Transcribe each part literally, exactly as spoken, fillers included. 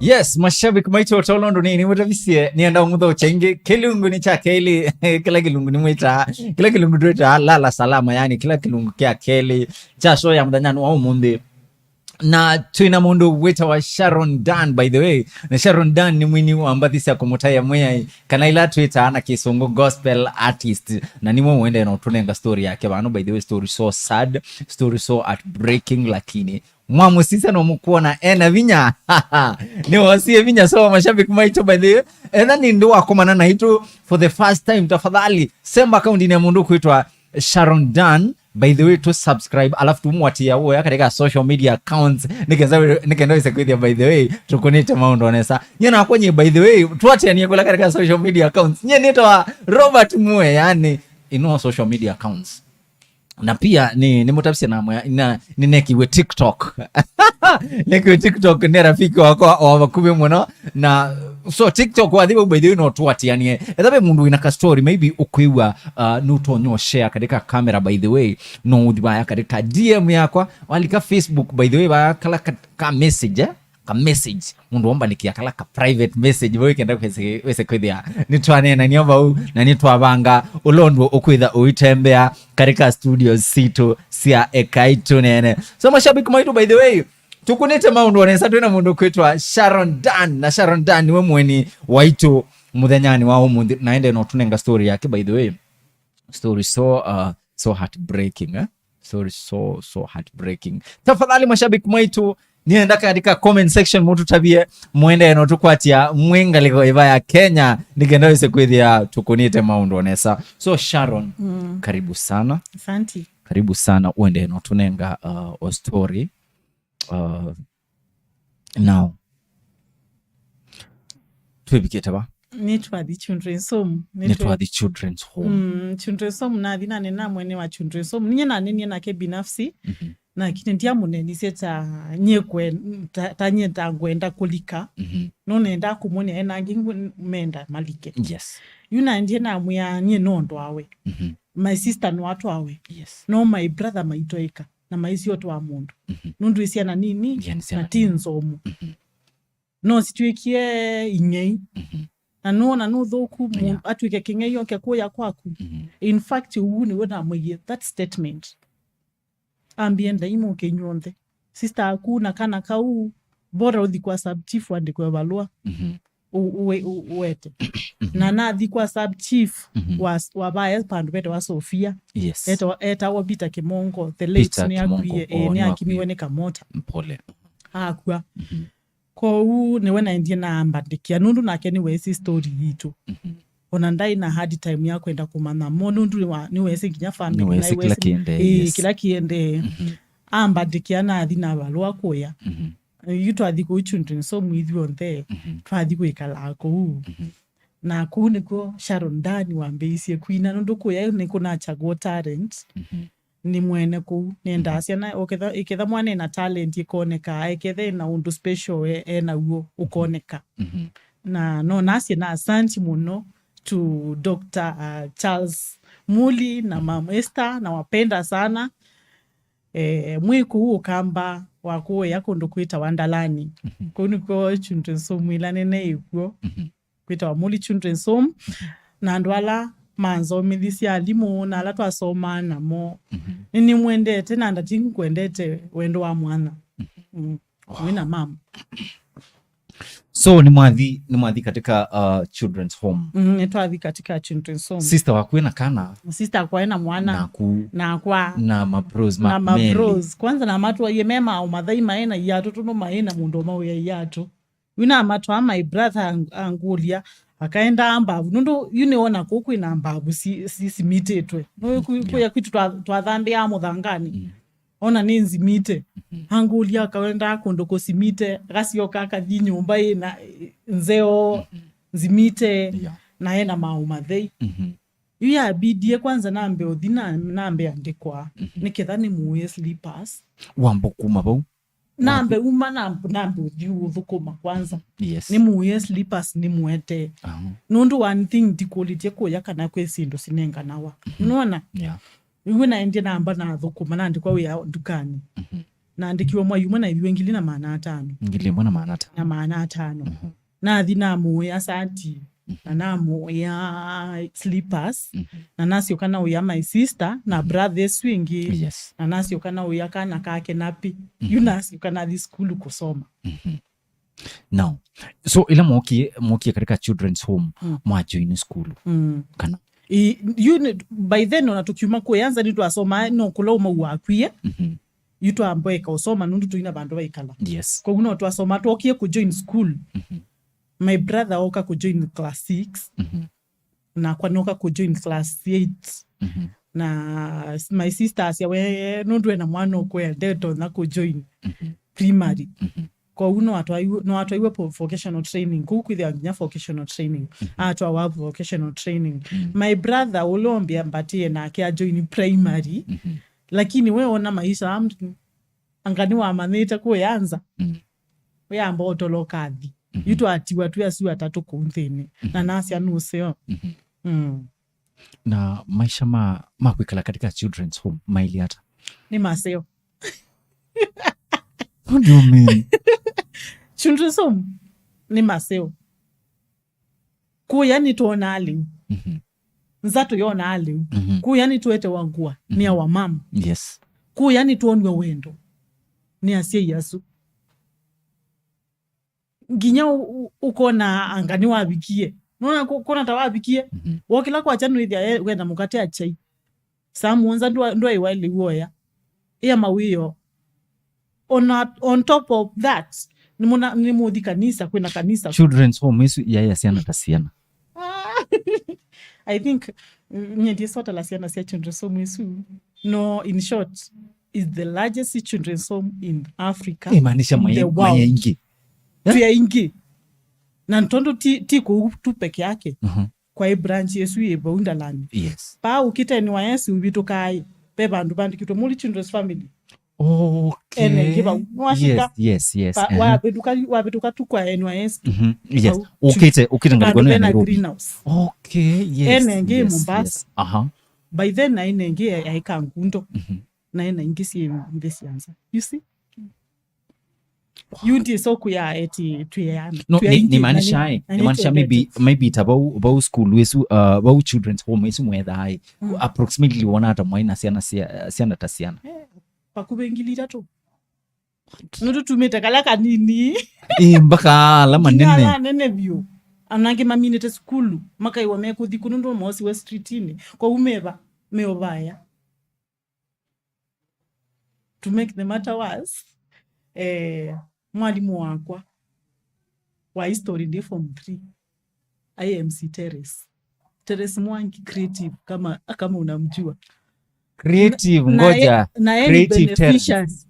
Yes, mashabiki maitũ, ũtolo ndũ nini mũtavisie, nĩenda ũmũthokya ĩngĩ. Kĩlungu nĩ kya kelĩ, kĩla kĩlungu nĩmwĩtaa, kĩla kĩlungu twĩtaa lala salama, yani kĩla kĩlungu kya kelĩ kya show ya mũthenyanĩ wa ũmũnthĩ. Na twĩna mũndũ wĩtawa Sharon Dan, by the way. Na Sharon Dan nĩ mwini wa mbathi sya kũmũtaĩa Mwĩai, kana ila twĩtaa na Kĩsũngũ gospel artist. Na nĩwe ũendee na ũtũnenga story yake vano, by the way, story so sad, story so heartbreaking, lakini mwamũsisya no mũkwona ena vinya. Nĩwosie vinya. So mashabiki maitũ, by the way, etha nĩ ndĩ wakomana naitũ for the first time, tafadhali semba akaunti ya mũndũ kwĩtwa Sharon Dan, by the way, to subscribe, alafu tumwatia woya katika social media accounts, nĩkenda wĩse kwĩthĩa, by the way, tũkũnĩte maũndũ onesa. Nye nakwa nye, by the way, twatianie kũla katika social media accounts. Nye nĩtawa Robert Mue, yani, in all social media accounts. Na pia nĩ nĩ mũtavisye na mwe na nĩnekiwe TikTok. Nekiwe TikTok nĩ rafiki wakwa wa vakuvĩ mũno. Na so TikTok wathi vau, by the way, no twatianie. Etha ve mũndũ wĩna ka story, maybe ũkwĩw'a, uh, nũtonya share katika kamera, by the way, no ũthi vaya katika D M yakwa, walika Facebook, by the way, vaya kala ka, ka message, eh? Ka message, mũndũ wombanĩkĩa kala ka private message vau, ĩkenda wĩse kwĩthĩa nĩtwaneenania vau na nĩtwavanga ũla ũndũ ũkwĩtha ũitembea katika studios sitũ sya Ekai Tũneene. So mashabiki maitũ, by the way, tũkũnĩte maũndũ onesa, twĩna mũndũ kwĩtwa Sharon Dan, na Sharon Dan nĩwe mũeni waitũ mũthenyanĩ wa ũmũnthĩ, na ende no tũnenga story yake, by the way. Story so, uh, so heartbreaking, eh? Story so, so heartbreaking. Tafadhali mashabiki maitũ, nĩenda katika comment section mũtũtavie, mwende no tũkwatia mwĩ ngalĩko ĩva ya Kenya, nĩkenda wĩse kwĩthĩa tũkũnĩte maũndũ onesa. So Sharon, mm, karibu sana. Asante. Karibu sana, uende no tũnenga, uh, o story. Uh, now, twĩvikĩte va? Nĩtwathi Children's Home. Nĩtwe- Nĩtwathi Children's Home. Mm, Children's Home, nathi nanena mwene wa Children's Home. Ninye nanenie nake binafsi, mhm, lakini ndiamũnenisye ta nye kwe-, ta, ta nye ta ngwenda kũlika. Mhm. No nenda kũmwonea ena angĩ ngwe-, menda malike. Yes. Yu naendie namwĩa nye no ndwawe. Mhm. My sister no atwawe. Yes. No my brother maitwaĩka na maisio twa mũndũ. Mhm. Nũndũ ĩ syana nini, yeah, nĩ syana na ti nini, nzomu. Mhm. No sitwĩkie ing'ei. Mhm. Na nũona nũthũku mũ-, yeah, atw'ĩke kĩng'ei oke kũya kwaku. Mhm. In fact, ũu nĩwe namwĩie that statement. Ambie ndaimũke inyw'onthe. Sister aku na kana kau, bora ũthi kwa sub chief wandĩkwe valũa. Mhm. U-, uwe-, u-, uwete. Mhm. Na nathi kwa sub chief, mhm, wa, wa vaya pandũ vetawa Sofia. Yes. Etawa, etawa Peter Kimongo, the late. Peter nĩ Kimongo, akwie, eh, oh, nĩ nĩ akimiwe akwie nĩ kamota. Mpole. Akua. Mhm. Kwoou nĩwe naendie naambandĩkĩa, nũndũ nake nĩweesĩ story yitũ. Mhm. Ona ndaĩ na hard time ya kwenda kũmanya mo, nũndũ nĩwa-, nĩweesĩ nginya family, nĩweesĩ na kĩla kĩendee, ĩĩ, yes, kĩla kĩendee. Mhm. Ambandĩkĩa nathi na valũa kũya. Mhm. Yu twathi kũu Children's Home ithyonthe, mhm, twathi kwĩkalaa kũu. Mhm. Na kũu nĩkw'o Sharon Ndani wambĩĩisye kwina, nũndũ kũya nĩkũnachagwo talent. Mhm. Nĩ mwene kũu. Nendaa, mhm, syana, ũketha, ĩketha mwana ena talent ĩkonekaa, ĩketha ena ũndũ special e-, enaw'o ũkoneka. Mhm. Na no nasye na asanti mũno to Doctor, uh, Charles Muli na, mhm, Mam Esther, nawapenda sana. Eh, mwĩ kũu Ũkamba wa kũũya kũndũ kwĩtawa Ndalani. Mhm. Kũu nĩkw'o Children's Home ĩla nene ĩkw'o. Mhm. Kwĩtawa Muli Children's Home, na andũ ala manzomithisye, alimũ, na ala twasomaa namo. Mhm. Nĩnĩmwendete, na ndati nkwendete wendo wa mwana. Mhm. Mm. Wow. Wĩna mama. So, nĩmwathi, nĩmwathi katika, uh, Children's Home? Mm, nĩtwathi katika Children's Home. Sister waku ena kana? Sister akwa ena mwana. Naku? Nakwa. Na mabros ma-, na mabros. Kwanza namatwaie me maũmathai maĩ na iatũ, tũndũ maĩ na mũndũ ũmawĩa iatũ. Yu namatwaa my brother ang-, angũlya, akaendaa mbavu. Nũndũ yu nĩwona kũu kwĩna mbavu si-, si-, simitĩtwe. Nũĩ ku-, yeah, kũya kwitũ twa-, twathambĩaa mũthanganĩ. Mm. Ona nĩ nzimite. Mhm. Angũlya akaendaa kũndũ kũsimite, akasyoka akathi nyũmba ĩna, eh, nzeo, mhm, nzimite, yeah, na ena maũmathei. Mhm. Yu yabidie kwanza nambe ũthi na, nambe andĩkwa, mhm, nĩketha nĩmũĩe slippers. Wamba kuma vau? Nambe uma, nambe, nambe ũthi ũthũkũma kwanza. Yes. Nĩmũĩe slippers nĩmũete. Aha. Nũndũ one thing ndikũlĩtye kũya kana kwĩ syĩndũ sinenganawa. Mhm. Nũona? Yeah. Ĩu naendie namba nathũkũma, naandĩkwa wĩa ndukanĩ. Mhm. Naandĩkiwe mwai ũmwe na ĩviwa ngili na maana atano. Ngili ĩmwe na maana atano. Na maana atano. Nathi namũĩa sati, na namũĩa slippers, na nasyoka naũĩa my sister na brother ĩsu ĩngĩ. Yes. Na nasyoka naũĩa kana kake napi. Yu nasyoka nathi sukulu kũsoma. Now, so ila mwokie mwokie katika children's home, mwajoin school, kana? I, yu nĩ- by then ona tũkiuma kũya nza nĩtwasomaa no kũla ũmau wakwie. Yu twamboeka ũsoma nũndũ tũina vandũ vaikala. Yes. Koguo no twasoma twokie kũjoin school. My brother oka kũjoin class six, nakwa noka kũjoin class eight. Na s- my sister asya we nũndũ ena mwana ũkwea ndetonya kũjoin primary. Kwoou no atwaiwe, no atwaiwe po- vocational training. Kũu kwĩthĩwa nginya vocational training. Atwawa vocational training. My brother ũla ũmbĩa mbatĩe nake ajoin primary. Lakini we ona maisha am- anga nĩwamanyĩte kũya nza. Wĩamba ũtoloka athi. Yu twatiwa twĩ asu atatũ kũu nthĩnĩ. Na nasya nũseo. Na maisha ma ma kwĩkala katika children's home maili ata? Nĩ maseo. What do you mean? Children's home nĩ maseo. Kũya nĩtwonaa lĩu. Nza tũyonaa lĩu. Kũya nĩtwetewa ngũa nĩ awa mama. Yes. Kũya nĩtwonw'a wendo nĩ asyai asu. Nginya ũ- ũ- ũkona anga nĩwavikie. Nona kũna ta wavikie. Wokĩla kwakya nũĩthĩa wenda mũkate achai. Saa mũonza ndwaiwa lĩu oya ĩa mawĩo. On, a- on top of that, nĩmũna- nĩmũthi kanisa, kwĩna kanisa. Children's home ĩsu yaĩ ya syana ta syana? I think mm, nyie ndiĩsotela syana sya children's home ĩsu. No, in short, is the largest children's home in Africa. Imaanisha in the world. Mayaingĩ. Twĩ aingĩ. Na tondũ ti, ti kũu tu peke yake. Kwaĩ branch ĩsu yĩ vau Ndalani. Yes. Paa ũkĩte N Y S ũvĩtũkaa ĩ, ve vandũ vandĩkĩtwe Muli Children's Family. Okay. Ene ĩngĩ vau. Nĩwashika? Yes, yes, yes. Pa- Uh-huh. Wavĩtũka, wavĩtũka tu kwa N Y S tu. Mhm. Yes. Vau. Ũkĩte, ũkĩte ngalĩko Vandũ ĩno ya vena Nairobi. Greenhouse. Okay, yes. Ene ĩngĩ yes, Mombasa. Yes. Aha. By then na ene ĩngĩ ya, ya Ikangundo. Mhm. Na ene ingĩ syĩ nthĩ sya nza. You see? Yu ndiĩsa ũkwĩa eti twĩana. No, twĩ ni- aingĩ, nimaanisha na nĩ- ai, na nĩ nimaanisha maybe twendete. Maybe ta vau vau school ĩsu, uh, vau children's home ĩsu mwethaa ĩ, mm, approximately wona ata mwaĩ na syana cia- syana ta syana? Eh, vakuvĩ ngili itatũ. Nũndũ tumĩte kala kanini. Ĩ, mpaka ala nginya manene. Ala anene vyũ. Anangĩ maminĩte sukulu makaiwa mekũthi kũ nũndũ mosiwe streetinĩ. Kwoou meva meũvaya. To make the matter worse, eh, mwalimũ wakwa wa history ndi form three, I M C Teres. Teres Mwangi, creative kama, kama unamjua. Creative, na ye- ngoja. Na yeye ni creative Terence.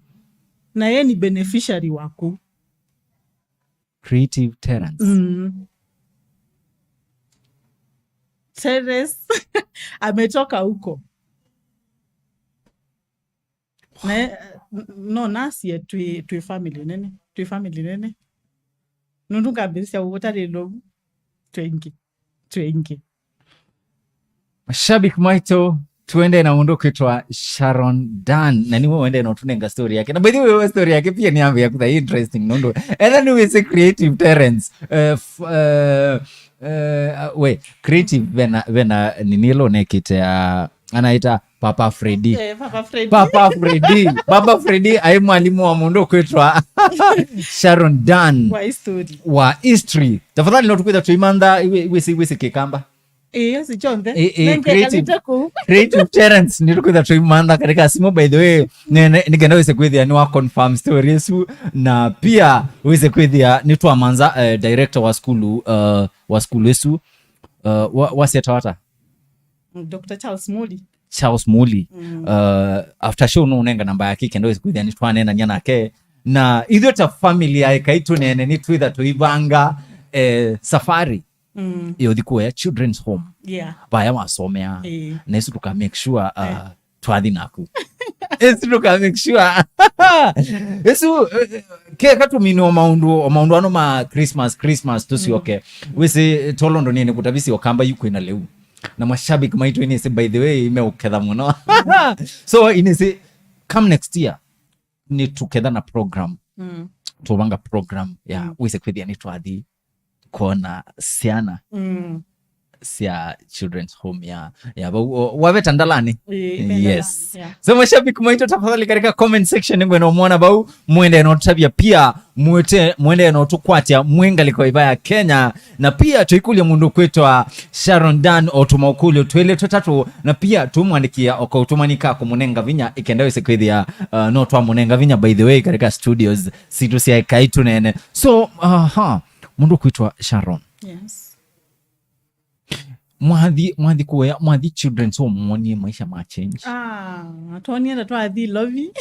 Na yeye ni beneficiary wako. Creative Terence. Mm. Teres ametoka huko. Na, no nasie twĩ, twĩ family nene, twĩ family nene. Nũndũ ngambĩĩsya ũtalĩlo vu, twĩ aingĩ, twĩ aingĩ. Mashabiki maitũ, tuendee na mũndũ ũkwĩtwa Sharon Dan. Na nĩwe ũendee na ũtũnenga story yake. Na by the way, we story yake pia nĩyambĩĩa kũtha interesting nũndũ etha nĩwĩsĩ creative Terence. Eh, f- eh, eh, we, creative vena, vena nini ĩla ũnekĩte ya anaita Papa Freddy. Eh, Papa Freddy. Papa Freddy. Papa Freddy aĩ mwalimu wa mũndũ ũkwĩtwa Sharon Dan. Wa history. Wa history. Tafadhali no tũkwĩtha tũimantha iwĩsĩ iwĩsĩ Kĩkamba. Ĩĩ, ĩsu kyonthe. Ĩ- ĩ, Nĩngĩkalĩte creative- kũu. Creative Terence nĩtũkwĩtha tũimantha katika simu, by the way. Nĩ- nĩ- nĩkenda wĩse kwĩthĩa nĩ wa confirm story ĩsu, na pia wĩse kwĩthĩa nĩtwamanza eh, director wa skulu uh, wa skulu ĩsu uh, wa- waseta wata Doctor Charles Muli. Charles Muli. Mm. Uh, after show no ũnenga namba yake kenda wĩse kwĩthĩa nĩtwaneenany'a nake, na ithuĩ ta family ya Ĩkai Tũneene nĩtwĩtha tũivanga eh, safari mm, ya ũthi kũya children's home. Yeah. Vaya wasomea. Eh. Na ĩsu tũka make sure uh, eh, twathi naku. Ĩsu tũka make sure. Ĩsu eh, keka tũmine o maũndũ o maũndũ ano ma Christmas Christmas tũsyoke. Mm. Wĩsĩ tolondo nĩnĩ kũtavisi okamba yu kwĩna lĩu. Na mashabiki maitũ inĩsĩ by the way imeũketha mũno. So inĩsĩ come next year. nĩ tũketha na program. Mm. Tũvanga program ya, mm, wĩse kwĩthĩa nĩ twathi kwona syana, mm, sya children's home ya, ya vau. O, waveta Ndalani? Ĩĩ, ĩĩ, yes. Ndalani, yeah. So, mashabiki maitũ, tafadhali, katika comment section nĩngwenda ũmwona vau, mwende no tũtavya pia, mwete, mwende no tũkwatya mwĩ ngalĩko ĩva ya Kenya, na pia tũikũlya mũndũ kwĩtwa Sharon Dan o tũmaũkũlyo twĩlĩ tũtatũ, na pia tũmwandĩkĩa o kaũtũmani ka kũmũnenga vinya, ĩkenda wĩse kwĩthĩa, uh, no twamũnenga vinya, by the way, katika studios sitũ sya Ekai Tũneene. So, aha, mũndũ kwĩtwa Sharon. Yes. Mwathi, mwathi kuoya, mwathi children's home, mwonie maisha ma change? Ah, twonie ta twathi lovi.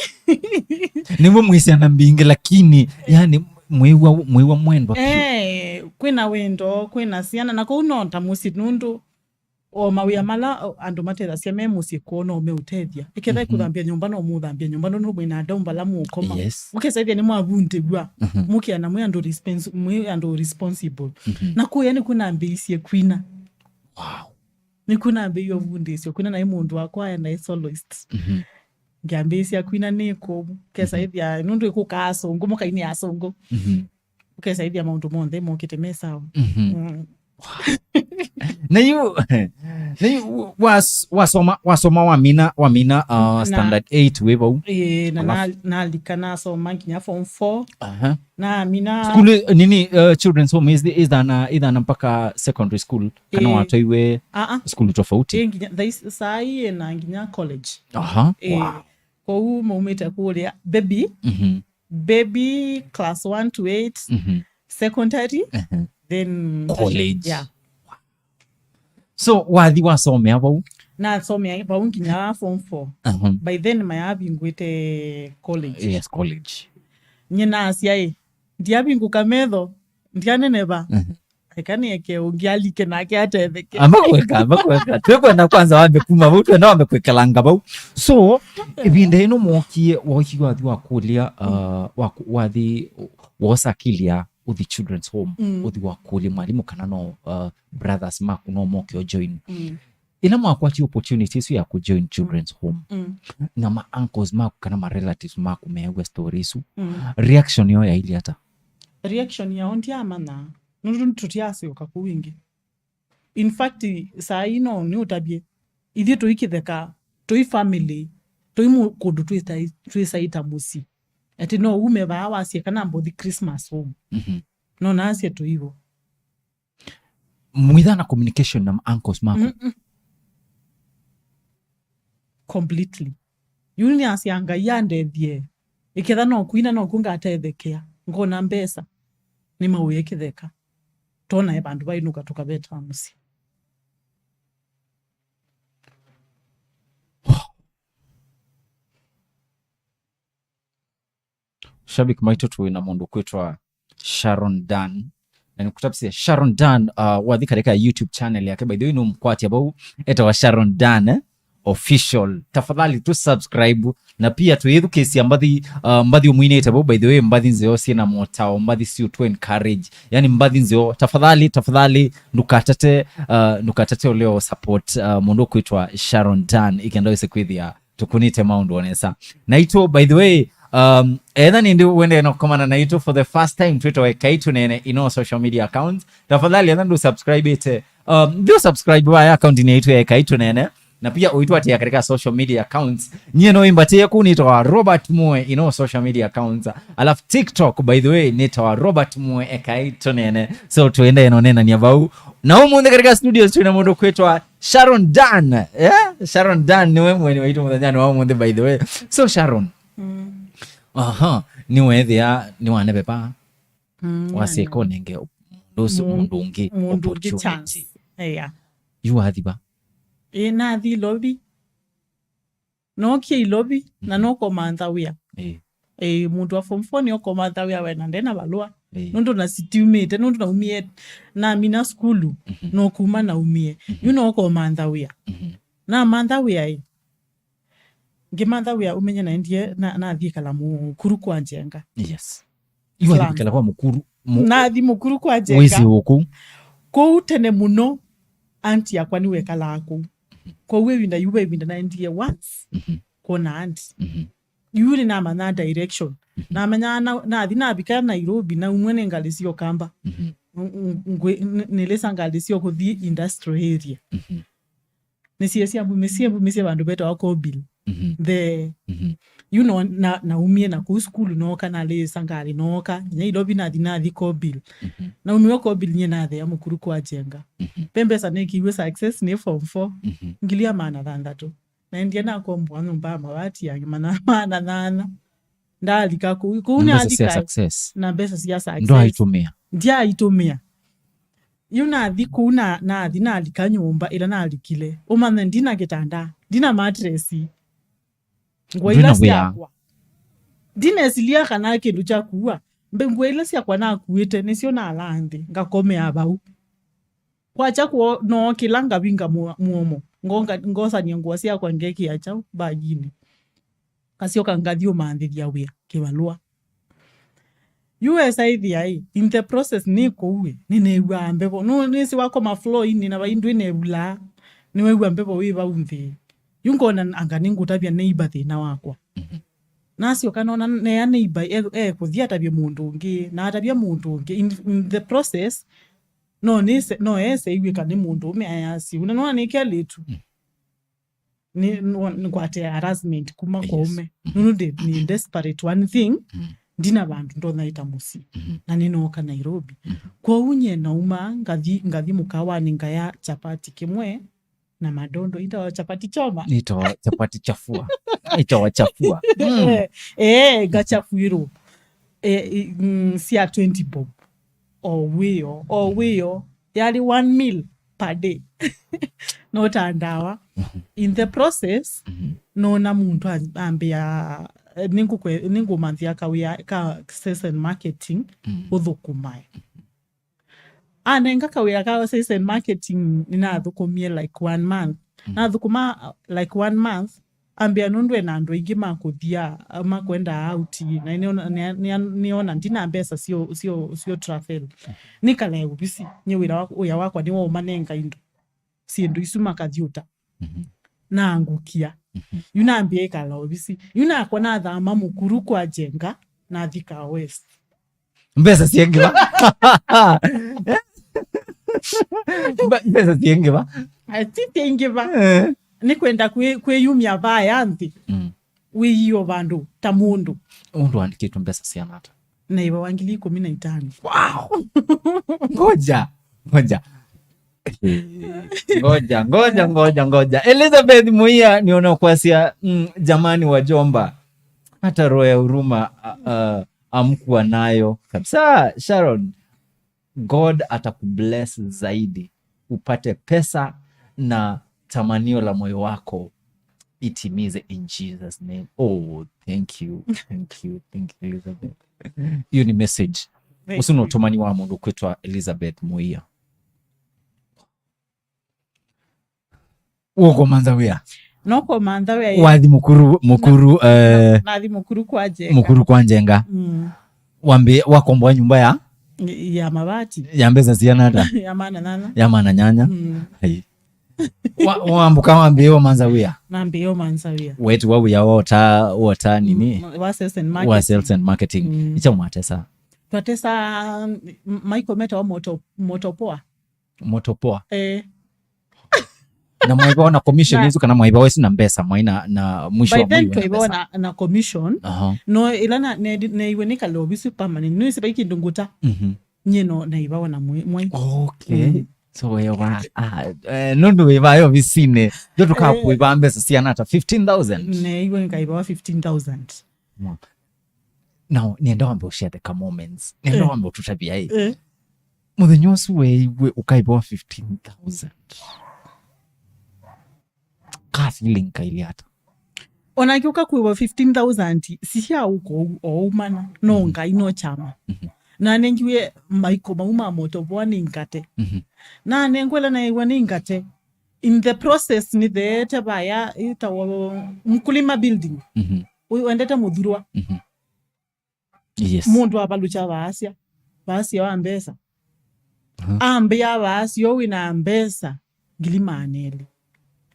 Nĩw'o mwĩ syana mbingĩ, lakini, yani, mwĩw'a, mwĩw'a mwendwa vyũ. Eh, kwĩna wendo, kwĩna syana, na kũu no ta mũsyĩ nũndũ o mawĩa mala, o, andũ matethasya me mũsyĩ kwoo no meũtethya. Ĩkethĩa, mhm, kũthambia nyũmba no mũthambia nyũmba, nũndũ mwĩna andũ vala mũũkoma. Yes. Mũkesa ĩthĩa nĩ mwavundĩw'a, mhm, mũkĩana mwĩ andũ respons-, mwĩ andũ responsible. Mhm. Na kũya nĩkw'o nambĩĩisye kwina. Wow. Nĩkw'o nambĩĩie ũvundĩsyo kwina, naĩ mũndũ wakwa aenda e soloist. Mhm. Ngyambĩĩsya kwina nĩ kũu. Kesa, mhm, ĩthĩa, nũndũ ĩkũkaa asũngũ, mũkainĩ asũngũ. Mhm. Ũkesa ĩthĩa maũndũ monthe mokĩte me sawa. Mhm. Mm. Na yu, na yu was-, wasoma, wasoma wamina, wamina, uh, na standard eight wĩ vau? Ĩĩ, na alafu na-, nalika nasoma nginya form four. Aha. Namina. School, nini, uh, children's home is the, is an, uh, is an mpaka secondary school? Kana, ĩĩ, watwaiwe, ah, ah, school tofauti? Ĩĩ, nginya, thai-, saa ii na nginya college. Aha. Ĩĩ. Wow. Kwoou maumĩte kũlĩa baby. Mhm. Baby class one to eight, mhm, secondary, mhm, then college. Yeah. So, wathi wasomea vau? Nasomea vau nginya form four. Mhm. By then, mayavingwĩte college. Yes, college. Nye nasya ĩ, ndiavingũka metho, ndianeneva. Mhm. Eka nĩeke ũngĩ alike nake atetheke. Amba kweka, amba kweka. Twĩkwenda kwanza wambe kuma vau, twenda wambe kwĩkalanga vau. So, ĩvinda ĩno mwokie, wokie wathi wa kũlya, uh, wa kũ-, wathi, wosa akili ya ũthi children's home, mm, ũthi wa kũlya mwalimũ kana no, uh, brothers maku no moke o join. Mm. Ĩla mwakwatie opportunity ĩsu ya kũjoin children's home, mm, na ma uncles maku kana ma relatives maku meew'a story ĩsu, mm, reaction yoo yailyĩ ata? Reaction yao ndiamanya. Nũndũ tũtiasyoka kũu ĩngĩ. In fact, saa ii no nĩũtavye, ithyĩ tũi kĩtheka, tũi family, tũi mũ-, kũndũ twĩtai-, twĩsaĩta mũsyĩ. Atĩ no ume vaa wasye kana mbothi Christmas home. Mhm. No nasye tũivo. Mwĩtha na communication na uncles maku? Mm-mm. Completely. Yu nĩasya Ngai andethye. Ĩketha no kwina no kũ ngatethekea. Ngona mbesa. Nĩ mawĩa kĩtheka. Tonae vandũ vainũka tũkaveta mũsyĩ. Shabiki maitũ twĩ na mũndũ kwĩtwa Sharon Dan. Na nĩkũtavĩsya Sharon Dan, uh, wathi katika YouTube channel yake. By the way, nũmũkwatya vau, etawa Sharon Dan, eh? Official. Tafadhali tu subscribe. Na pia tũyĩthukĩĩsya mbathi, uh, mbathi ũmwinĩte vau. By the way, mbathi nzeo syĩna motao, mbathi siũtũ encourage. Yani mbathi nzeo. Tafadhali, tafadhali, ndũkatate, uh, ndũkatate ũleo support, uh, mũndũ kwĩtwa Sharon Dan. Ĩkenda wĩse kwĩthĩa tũkũnĩte maũndũ o nesa. Naitũ, by the way, um, etha nĩndĩ wendee no kũkomana naitũ for the first time, twĩtawa Ekai Tũneene in all social media accounts. Tafadhali, etha ndũ subscribe ĩte, um, ndũ subscribe vaya account-inĩ yaitũ ya Ekai Tũneene. Na pia ũitũatĩĩa katika social media accounts. Nyie no ĩmbatĩe kũu nĩtawa Robert Mue in all social media accounts. Alafu TikTok, by the way, nĩtawa Robert Mue Ekai Tũneene. So, tũendee no nenania vau. Na ũmũnthĩ katika studios twĩna mũndũ kwĩtwa Sharon Dan. Yeah? Sharon Dan nĩwe mweni waitũ mũthenyanĩ wa ũmũnthĩ, by the way. So, Sharon. Mm. Aha, nĩweethĩa, nĩwaneveva. Mm, waseka ũnenge mũndũ ũsu, mũndũ ũngĩ, mũndũ ũngĩ opportunity. Chance. Yeah. Yu wathi va? Ĩ, nathi Ilovi. Nookie Ilovi, na, mhm, nokomantha wĩa. Ĩĩ. Ĩĩ, mũndũ wa form four nĩokomantha wĩa wena ndena valũa. Ĩĩ. Nũndũ na sitiumĩte, nũndũ naumie, namina sukulu, mhm, nokuma naumie. Mhm. Yu nokomantha wĩa. Mhm. Namantha wĩa ĩ. Ngĩmantha wĩa ũmenye naendie, na, nathi ĩkala Mũkuru kwa Njenga. Yes. Yu wathi kwĩkala kwa Mũkuru, mu-, nathi Mũkuru kwa Njenga. Wĩsĩ ũkũ? Kũu tene mũno, auntie yakwa nĩwekalaa kũu. Kwoou ĩvinda yu ve ĩvinda naendie once, mhm, kwona auntie. Mhm. Yu nĩnamanyaa direction. Mhm. Namenyaa na, nathi navika Nairobi, naumw'a nĩ ngalĩ sya Ũkamba. Mhm. Ng-, ng-, ngwĩ-, n-, nĩlĩsa ngalĩ sya kũthi industrial area. Mhm. Nĩsie syambumisye, mbumisye vandũ vetawa Kobil. Mhm. The, mhm, you know, na, naumie na kũu sukulu nooka, nalĩsa ngalĩ nooka. Nginya Nairobi nathi, nathi Kobil. Mhm. Naumiwe Kobil, nyie nathea Mũkuru kwa Njenga. Mhm. Ve mbesa nekiwe success nĩ form four. Mhm. Ngili ya maana thanthatũ. Naendie nakomboa nyũmba ya mavati ya maana, maana thana. Ndalika kũu, kũu na mbesa sya nĩalika success. Na mbesa sya success. Ndwaitũmĩa. Ndyaitũmĩa. Yu nathi kũu na, nathi nalika nyũmba ĩla nalikile. Ũmanye ndina kĩtanda, ndina mattress. Ngũa ila syakwa. Ndinesilia kana kĩndũ kya kuua. Mbe ngũa ila syakwa nakuĩte nĩsyo nalaa nthĩ, ngakomea vau. Kwakya kwoo, nookĩla ngavinga mũo-, mũomo. Ngonga-, ngosania ngũa syakwa ngekĩa kyaũ mbaginĩ. Ngasyoka ngathi ũmanthĩthya wĩa kĩvalũa. Yu wesa ĩthĩa ĩ, in the process nĩ kũu ĩ, nĩnew'aa mbevo. Nũ-, nĩsĩ wakoma floor-inĩ na vai ndwĩ nevulaa, nĩwew'a mbevo wĩ vau nthĩ. Yu ngona anga nĩngũtavya neighbor thĩna wakwa. Mhm. Nasyoka nona nea neighbor e, ekũthi atavye mũndũ ũngĩ, na atavya mũndũ ũngĩ. In, in the process, no nĩse, no ese iw'ĩka nĩ mũndũ ũme ayasi. Ũna nona nĩ kelĩtu. Mm. Nĩ, nĩ, nĩkwatĩa harassment kuma kwa ũme. Mhm. Nũndũ ndĩ, nĩ desperate one thing, mhm, ndina vandũ ndonya ĩta mũsyĩ. Mhm. Na nĩnooka Nairobi. Mhm. Kwoou nyie nauma, ngathi, ngathi mũkawanĩ ngaya chapati kĩmwe na madondo. Itawa chapati choma? Itawa chapati chafua. Itawa chafua. Mm. Eh, eh, ngachafuĩrwo. Eh, i-, mm, sya twenty bob. O wĩo, o wĩo. Yarĩ one meal per day. No ta ndawa. Mhm. In the process, mhm, nona mũndũ a-, ambĩa, eh, nĩngũkwe-, nĩngũmanthĩa kawĩa ka sales and marketing, mhm, ũthũkũmae. Anenga kawĩa ka sales and marketing nĩnathũkũmie like one month. Mhm. Nathũkũma, uh, like one month, ambĩa nũndũ ena andũ aingĩ ma kũthia, uh, makwenda out, na nĩona, nĩa-, nĩa-, nĩona ndina mbesa syo, syo, syo travel. Nĩkalae ovisi, nye wĩra wa-, wĩa wakwa nĩ wa ũmanenga indo. Syĩndũ isu makathiũta. Mhm. Naangũkia. Mhm. Yu nambĩa ĩkala ovisi. Yu nakwa nathama Mũkuru kwa Njenga, nathi Kaa West. Mbesa syengĩ va? Mbe-, mbesa syengĩ va? Ah, ti syengĩ va. Eh. Nĩ kwenda kwĩ-, kwĩyumya vaya nthĩ. Mm. Wĩio vandũ ta mũndũ. Ũndũ andĩkĩtwe mbesa syana ata? Naivawa ngili ikũmi na itano. Wow! Ngoja, ngoja. Ngoja, ngoja, ngoja, ngoja. Elizabeth Muia, niona kwasya, mm, jamani wajomba. Hata roho ya huruma, a, a, amkuwa nayo kabisa. Sharon, God atakubless zaidi, upate pesa na tamanio la moyo wako itimize in Jesus name. Oh, thank you. Thank you. Thank you, Elizabeth. Hiyo ni message. Thank you. Ũsu nĩ ũtũmani wa mũndũ kwĩtwa Elizabeth Muia. Ũkomantha wĩa? No komantha wĩa. Wathi Mũkuru, Mũkuru, eh, nathi Mũkuru kwa Njenga. Mũkuru kwa Njenga. Mm. Wambĩ-, wakomboa nyũmba ya? Ya mabati. Ya mbesa siana ata? Ya maana nyanya. Ya maana nyanya. Mm. Ai. Wa-, wambũka wambĩĩe ũmanza wĩa? Nambĩĩe ũmanza wĩa. Wetiwa wĩa wa ũta, wa ũta nini? Mm, wa sales and marketing. Wa sales and marketing. Mm. Nĩ kyaũ mwatesa? Twatesa, m-, maiko metawa moto, moto poa. Moto poa. Eh. Na mwaivawa na commission. Na isu kana mwaivawa isu na mbesa, mwai na, na mwisho wa mwai wĩ na mbesa? By then twaivawa na, na commission. Aha. No, ĩla na, ne-, neiwe nĩkale ovisi permanent. Nĩwĩsĩ vai kĩndũ ngũta. Mhm. Nyie no naivawa na mwai, mwai. Okay. Mhm. So, wewa, ah, eh, nũndũ wĩvayo ovisinĩ, ndio tũkakwĩva mbesa siana ata fifteen thousand? Neiwe nĩkaivawa fifteen thousand. Mwa-, Now, nĩenda wambe ũshare the ka moments. Nĩenda, eh, wambe ũtũtavya ĩ. Eh. Mũthenya ũsu weeiwe ũkaivawa fifteen thousand. Ka feeling kailĩ ata? Onake ũkakwĩwa fifteen thousand, si sya ũko ou, o ũmana, no, mhm, Ngai no kyama. Mhm. Na nengiwe maiko mau ma moto voa nĩ ngate. Mhm. Na nengwela naĩwa nĩ ngate. In the process, nĩtheete vaya ĩtawa Mkulima Building. Mhm. Ũyũ wendete mũthurwa. Mhm. Yes. Mũndũ avalũkya vaasya, vaasya wa mbesa. Aha. Ambĩa vaasya ũũ wĩ na mbesa ngili maana elĩ.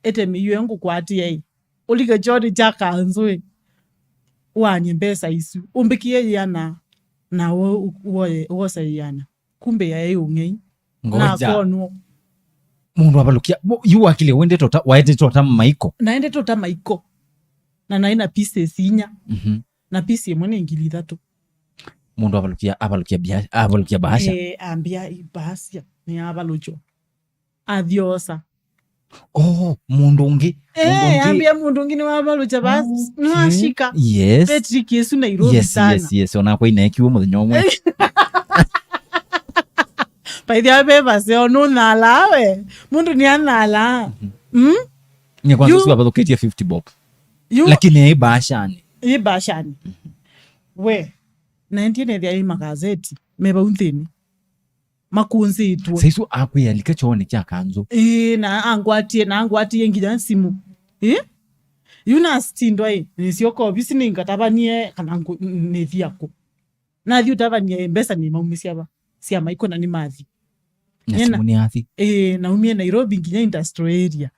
Ete mĩio ngũkwatĩe ĩ. Ũlike kyonĩ kya kanzũ ĩ. Waanie mbesa isu, ũmbĩkĩe yĩana, na wo-, woye, wose yĩana. Kumbe yaĩ ũng'ei. Ngoja. Nakonwo. Mũndũ avalũkia, yu wakile wendete ũta, waendete ũta maiko. Naendete ũta maiko. Na naĩ na pieces inya. Mhm. Na piece ĩmwe nĩ ngili ithatũ. Mũndũ avalũkia, avalũkia bia-, avalũkia bahasha. Eh, ambia i bahasha, nĩ avalũkyo. Athiosa. Oh, mũndũ ũngĩ. Mũndũ Eh, ũngĩ. Ambia mũndũ ũngĩ nĩwavalũkya basi. Okay. Nĩwashika. Yes. Patrick Yesu Nairobi Yes, sana. Yes, yes. Onakwa inaekiwe mũthenya ũmwe. Paithia ve vaseo nũnalaa we. Mũndũ nĩanalaa. Mm? Nye kwanza Yu- su avathũkĩtie fifty bob. Yu- Lakini ĩ bahashani. Ĩ bahashani. We. Naendie nethia ĩ magazeti. Me vau nthĩnĩ. Makũnzĩtwe. Saisu akwĩa lika chooni kya kanzũ. Ĩĩ, na angwatie, na angwatie nginya simũ. Ĩĩ? Yu nasitindwa ĩ, nĩsyoka ovisi nĩngatavanie kana ngũ-, nĩthi akũ. Nathi ũtavanie ĩ, mbesa nĩmaumĩsya va? Sya maiko na nĩmathi. Na Nyena. Simũ nĩ athi. Ĩĩ, naumie Nairobi nginya industrial area.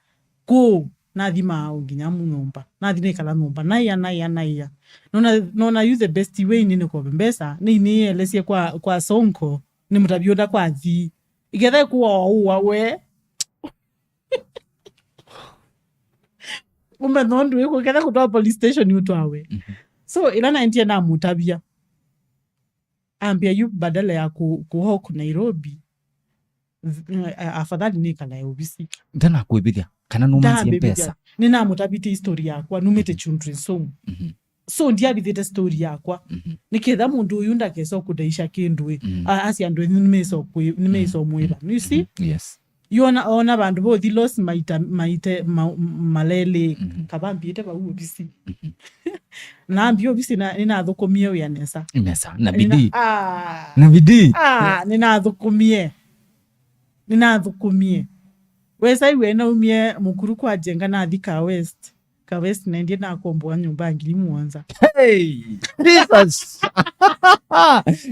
Kũu, nathi maaũ nginya mu nyũmba. Nathi naikala nyũmba. Naia, naia, naia. Nona, nona yu the best way nĩ nĩkove mbesa. Nĩ nĩelesye kwa, kwa Sonko. Nĩ mũtavyo ũla kwathi. Iketha ĩkũwa waũwa we. Kumbe nondu ĩkũ ketha kũtwa police station ũtwawe. Mhm. So, ĩla naendie namũtavya. Ambia yu badala ya ku, kuhawk Nairobi, th-, eh, afadhali nĩkalae ovisi. Ndanakwĩvĩthya kana nũmanzie Ndambĩvĩthya. Mbesa. Nĩnamũtavĩte history yakwa, numĩte children's home. Mhm. So ndiavithĩte story yakwa. Mhm. Nĩketha mũndũ ũyũ ndakesa kũdaisha kĩndũ ĩ. Mm. A-, asya andũ enyu nĩmesa kwĩ-, nĩmesa mwĩva. You see? Mhm. Yes. Yona ona vandũ vothi loss maita, maite, ma-, malelĩ. Mhm. Kavambĩte vau ovisi. Mhm. Nambia ovisi na, nĩnathũkũmie wĩa nesa. Nesa, na Nĩna-, bidii. Ah. Na bidii. Ah, nĩnathũkũmie. Nĩnathũkũmie. Wesai we naumie Mũkuru kwa Jenga nathi ka West. Ka West naendie nakomboa nyũmba ya ngili mũonza. Hey, Jesus.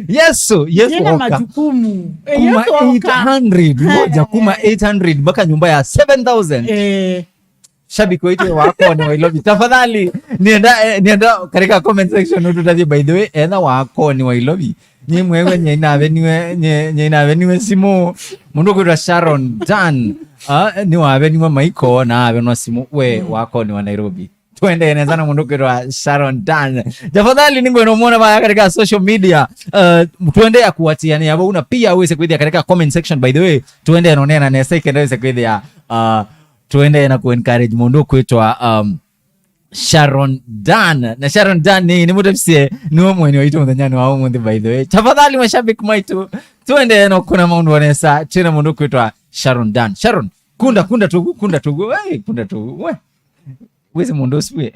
Yesu, Yesu Ndiena oka. Majukumu. Eh, Kuma Yesu oka. Eight hundred, moja kuma eight hundred mpaka nyumba ya seven thousand. Eh. Shabiki wetu wa Akoni wa Ilovi, tafadhali nienda, eh, nienda katika comment section ututathie, by the way, etha wa Akoni wa Ilovi. Nĩ mwĩw'a nyie inaveniwe, nyie, nyie inaveniwe simũ. Mũndũ ũkwĩtwa Sharon Dan. Ah, nĩwaveniwe maiko na avenwa simũ. We, mm, wa Akoni wa Nairobi. Tuendee nesa na mũndũ ũkwĩtwa Sharon Dan. Tafadhali nĩngwenda ũmwona vaya katika social media. Uh, tuendee kuatiania vau na pia wĩse kwĩthĩa katika comment section, by the way. Tuendee nonena nesa ikenda wĩse kwĩthĩa, uh, tuendee na ku encourage mũndũ ũkwĩtwa, um, Sharon Dan. Na Sharon Dan nĩ, nĩ mũtavĩsye, nĩwe mweni waitũ mũthenyanĩ wa ũmũnthĩ, by the way. Tafadhali mashabiki maitũ, tuendee na kũna maũndũ o nesa, twĩna mũndũ kwĩtwa Sharon Dan. Sharon, kunda, kunda tugu, kunda tugu, hey, kunda tugu, we. Wĩsĩ mũndũ ũsu we.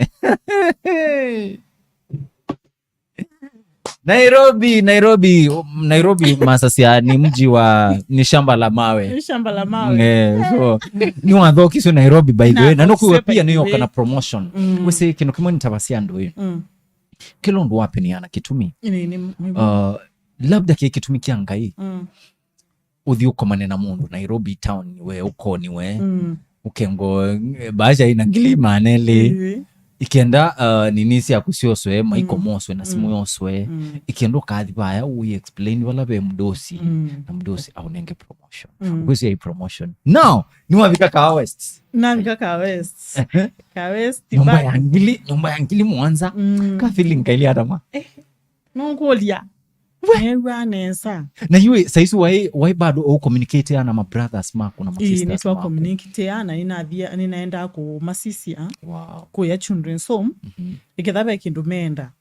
Nairobi, Nairobi, Nairobi, masasia ni mji wa, ni shamba la mawe. Ni shamba la mawe. Eh, so, nĩwathokiswe Nairobi, by the way. Na nũkwĩw'a pia nĩyoka na promotion. Mm. Wĩsĩ kĩndũ kĩmwe nĩtavasya andũ ĩ. Mm. Kĩla ũndũ wapenia na kĩtumi. Nĩ, nĩ, nĩ. Uh, labda kĩ kĩtumi kya Ngai. Mm. Ũthi ũkomane na mũndũ Nairobi town we ũkoniwe. Mm. Ũkengo, eh, bahasha ina ngili maana elĩ. Ĩĩ. Ikenda, uh, nini syaku syoswe, maiko, mm, moswe na simũ, mm, yoswe. Mm. Ikenda ũkathi vaya ũi explain vala ve mdosi. Mm. Na mdosi aũnenge promotion. Mm. Ũkwĩsĩ ai promotion. Now, nĩwavika Kahawa West. Navika Kahawa West. Ehe. Kahawa West. Nyũmba ya ngili, nyũmba ya ngili mũonza. Mm. Ka feeling kaili ata ma? Eh. Nũkũlya. We. Nĩw'a nesa. Na yu, saizi waĩ, waĩ bado ũcommunicate na mabrothers maku na masisters maku? Ĩĩ, nĩtwa communicate na nĩnathia, nĩnaendaa kũmasisya. Wow. Kũya children's home. Mhm. Ĩketha ve kĩndũ menda,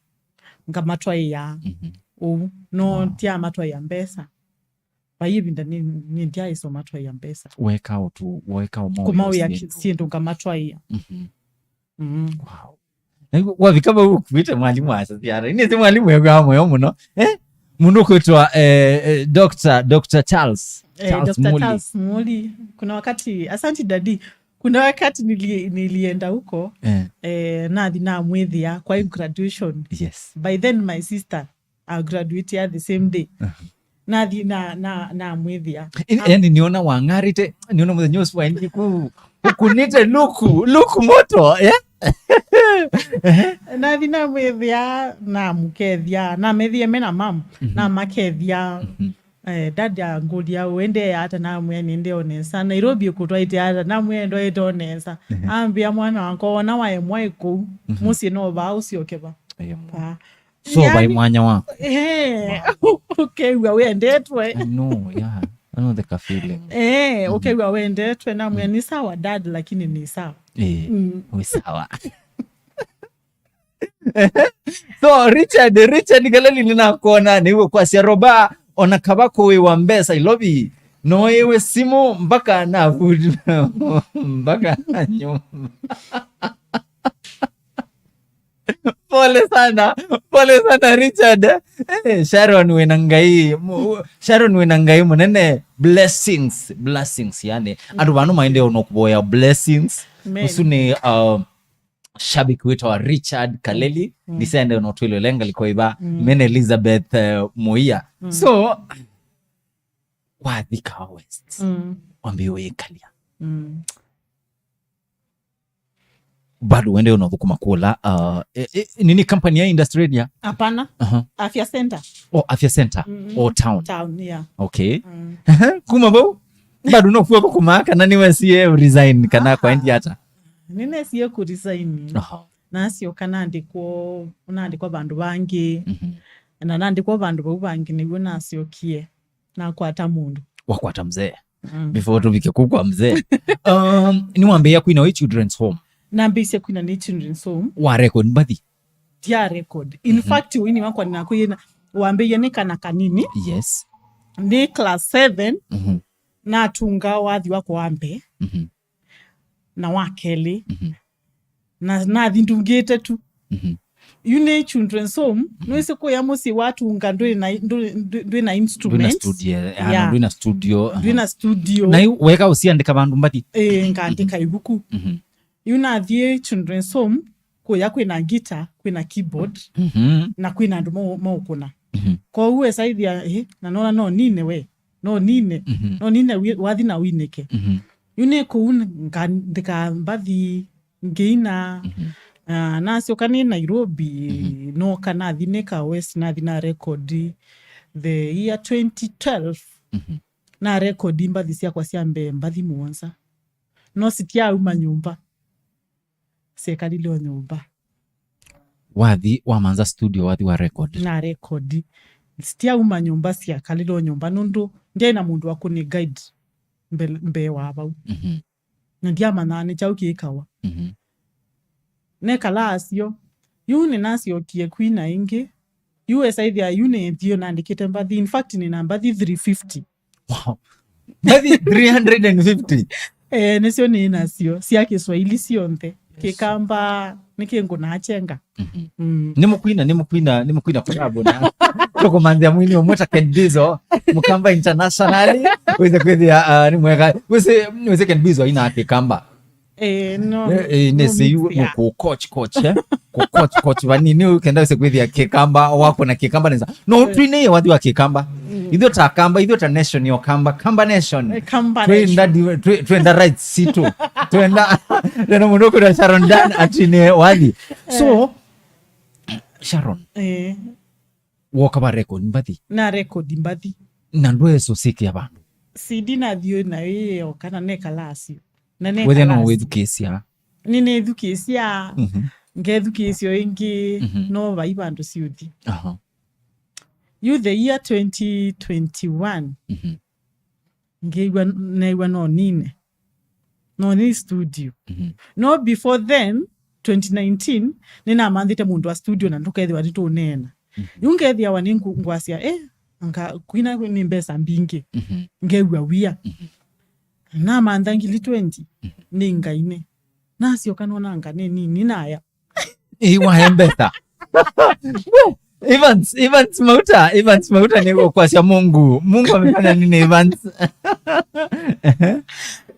ngamatwaĩa. Mhm. Ũu. No, wow, ti amatwaĩa mbesa. Vai ĩvinda nĩ, nĩ ndyaĩsa ũmatwaĩa mbesa. Weka ũtu, weka ũmawĩa kũmawĩa syĩndũ. Syĩndũ ngamatwaĩa. Mhm. Mm. Wow. Na yu wavika vau ũkuĩte mwalimũ wa society. Nĩsĩ mwalimũ ew'aa mũyo mũno. Eh? Mũndũ ũkwĩtwa, eh, eh, Doctor, Doctor Charles. Eh, Charles Doctor Muli. Charles Muli. Kuna wakati, asante daddy. Kuna wakati nili-, nilienda huko. Eh. Eh, nathi namwĩthĩa kwa graduation. Yes. By then my sister, I graduate at the same day. Uh-huh. Nathi na, na, namwĩthĩa. Ĩni, ah, yani nĩona wang'arĩte, nĩona mũthenya ũsu waendie kũ, ũkunĩte luku, luku moto, eh? Nathi namwĩthĩa, namũkethya, namethie me na mam, namakethya. Eh, dad angũlya, "Ũendee ata?" Namwĩa, "Nĩendee o nesa." "Nairobi ĩkũtwaĩte ata?" Namwĩa, "Ĩtwaĩte o nesa." Ambĩa, "Mwana wakwa, wona waemwa ĩ kũu, mũsyĩ no vaa, ũsyoke va?" Vaa. So, vai mwanya waku. Eh, ũkew'a wendetwe. I know, yeah. I know the ka feeling. Eh, ũkew'a wendetwe, namwĩa, "Ni sawa dad, lakini ni sawa." Eh, wĩ sawa. So, Richard, Richard Kaleli nĩnakwona, nĩw'o kwasya Roba, ona kava kũĩwa mbesa Ilovi, no ĩwe simũ mpaka na food, mpaka na nyũmba. Pole sana, pole sana Richard. Eh, Sharon wĩna Ngai, mu-, Sharon wĩna Ngai mũnene. Blessings, blessings, yani. Andũ vanu maendee ona kũvoya blessings. Amen. Ũsu nĩ, uh, shabiki wĩtawa Richard Kaleli. Ndisende ona twĩlwe lenga likoiva. Mene Elizabeth, uh, Muia. So, wathi Kahawa West. Wambie ũyĩkalya. Bado wende unathũkũma kũla, uh, e, e, nini company ya Industry Area? Hapana. Aha. Afya Center. Oh, Afya Center. Oh, town. Town, yeah. Okay. Aha, kuma vau? Bado no kuwa kuma kana nĩwesie resign kana kwa endi ata? Nĩnesie ku resign. Aha. Nasyoka nandĩkwo, nandĩkwa vandũ vangĩ. Na nandĩkwa vandũ vau vangĩ nĩw'o nasyokie. Nakwata mũndũ. Wakwata mzee. Before tũvike kũu kwa mzee. Um, nĩwambĩĩa kwina wĩ children's home? Nambĩĩsye kwina nĩ children's home. Wa record mbathi? Ndia record. In fact, wini wakwa nĩnakwĩie wambĩĩie nĩ kana kanini. Yes. Nĩ class seven, natunga wathi wakwa wa mbee. Na wa kelĩ. Na nathi ndungĩte tu. Yu nĩ children's home, nĩwĩsĩ kũya mũsyĩ watunga ndwĩ na, ndwĩ, ndwĩ, ndwĩ na instrument. Ndwĩ na studio, eh, yeah. Ndwĩ na studio, aha. Ndwĩ na studio. Na yu weka ũsiandĩka vandũ mbathi? Eh, ngandĩka ivuku. Yu nathiĩ children's home, kũya kwĩna guitar, kwĩna keyboard, na kwĩna andũ mau-, maũkũna. Kwoou esaithia, eh, na nona no nine we. No nine, no nine wi-, wathi na winĩke. Yu nĩ kũu ngandĩka mbathi ngĩina. Ah, nasyoka nĩ Nairobi, noka nathi nĩ ka West, nathi na record the year twenty twelve. Na record mbathi syakwa sya mbee, mbathi mũonza. No sityauma nyũmba. Syekalile o nyũmba. Wathi wamanza studio, wathi wa record? Na record. Sityauma nyũmba, syakalile o nyũmba, nũndũ ndyaĩ na mũndũ wa kũni guide mbele, mbee wa vau. Na ndyamanyaa nĩ kyaũ kĩĩkawa. Nekalaa asyo. Yu nĩnasyokie kwina ĩngĩ. Yu esaithia yu nĩthiĩ nandĩkĩte mbathi. In fact, nĩna mbathi three fifty. Wow. Mbathi three hundred and fifty? Eh, nĩsyo nĩ nasyo, sya Kĩswaili syonthe. Kĩkamba, nĩkĩ ngũnaa chenga. Nĩmũkwina, nĩmũkwina, nĩmũkwina collab na tũkũmanthĩa mwini ũmwe ta Ken Bizo, Mũkamba internationally, wĩse kwĩthĩa, ah, nĩ mwega. Wĩse, wĩse Ken Bizo aina Kĩkamba. Eh, no, eh, eh, no, nĩsĩ yu, yeah. Kũ coach, coach, eh? Kũ coach, coach vanini, ũkenda wĩse kwĩthĩa Kĩkamba, wako na Kĩkamba nesa. No, eh, twinĩe wathi wa Kĩkamba. Ithuĩ ta Kamba, ithuĩ ta nation yo Kamba, Kamba nation. Eh, Kamba nation. Twenda di-, twe-, twenda rights situ. Twenda, twenda mũndũ kwĩtwa Sharon Dan atwinĩe wathi. So, eh, Sharon, eh, woka va record mbathi? Na record mbathi. Na ndweso sikia vandu? C D nathiĩ nayo yoka na nekala asyo. Na nekala asyo. Wethĩa no wĩthukĩĩsya? Nĩnĩthukĩĩsya, ngethukĩĩsya o ĩngĩ, no vai vandũ siũthi. Aha. Yu the year twenty twenty-one, ngĩw'a, neew'a no nine. No nĩ studio. No before then, twenty nineteen, nĩnamanthĩte mũndũ wa studio na ndũkethĩwa nĩtũneena. Yu ngethĩawa nĩ ngu-, ngwasya, eh, anga kwina nĩ mbesa mbingĩ. Ngew'a wia. Namantha ngili twenty, nĩ ngaine. Nasyoka nona anga nĩ nini naya. Ĩ, wa M-Pesa. Evans, Evans Mauta, Evans Mauta nĩ kwasya Mungu. Mungu amefanya nini, Evans?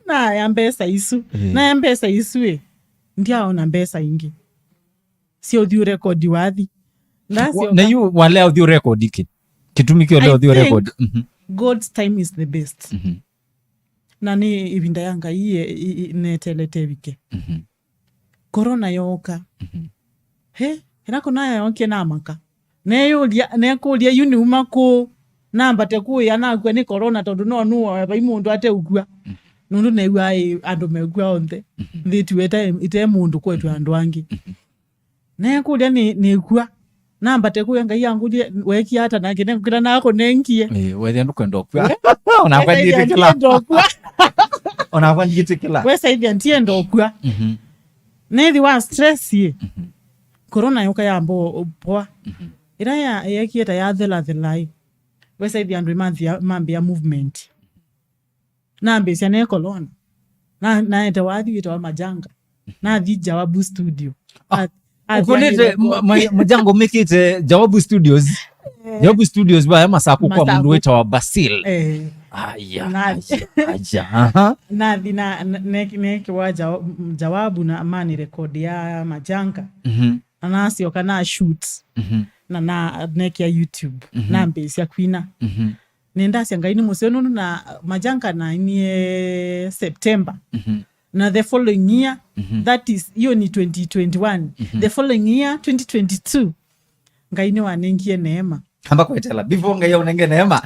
Naya mbesa isu. Eh. Naya mbesa isu, ĩ. Ndiaona mbesa ingĩ. Sio thiũ record wathi. Ndasyoka. Na yu walea ũthiũ record kĩ? Kĩtumi kĩolea ũthiũ record. I think God's time is the best. Na nĩ ĩvinda ya Ngai ye-, i-, i-, netelete ĩvike. Corona yooka. Mhm. He, ĩla corona yookie namaka. Neyũlya, nekũlya yu nĩuma kũũ? Nambate kũĩa nakw'a nĩ corona tondũ no nũawe vai mũndũ ateũkw'a. Mhm. Nũndũ new'aa ĩ andũ mekw'a onthe. Mhm. Nthĩ tiwe ĩte, ĩte mũndũ kwetwe andũ angĩ. Mhm. Nekũlya nĩ, nĩkw'a. Nambate kũĩa Ngai angũlye weekie ata nake nekũkĩla nakũnengie. Eh, wethĩa ndũkwenda ũkw'a. Eh? Onakwa ndiĩtĩkĩla. Ndienda ũkw'a. Onakwa ndiĩtĩkĩla. Wesaithia ndienda ũkw'a. Mhm. Nĩthi wa stress ĩ. Mhm. Corona yoka yamba ũpoa. Mhm. Ĩla ya, yeekie ta yathelathela ĩ. Wesaithia andũ manthia, mambĩa movement. Nambĩĩsya ne corona. Na, naete wathi wĩtawa Majanga. Nathi Jawabu Studio. Ah, a-, athi ũkũnĩte anĩrekodi. Ma-, ma-, Majanga ũmĩkĩte Jawabu Studios. Eh. Jawabu Studios vaya Masaku kwa mũndũ Masaku. Wĩtawa Basil. Eh. Aya, nathi. Aya, aya. Aha. Nathi na, na, ne-, neekĩwa Jawa-, m-, Jawabu na mani record ya Majanga. Mhm. Na nasyoka na shoot. Mhm. Na, na nekĩa YouTube. Mhm. Nambĩĩsya kwina. Mhm. Nĩndasya Ngai nĩ mũseo nũndũ na Majanga nainie September. Mhm. Na the following year, mhm, that is, hiyo ni twenty twenty-one. Mhm. The following year, twenty twenty-two, Ngai nĩwanengie neema. Amba kwetela, before Ngai aũnenge neema.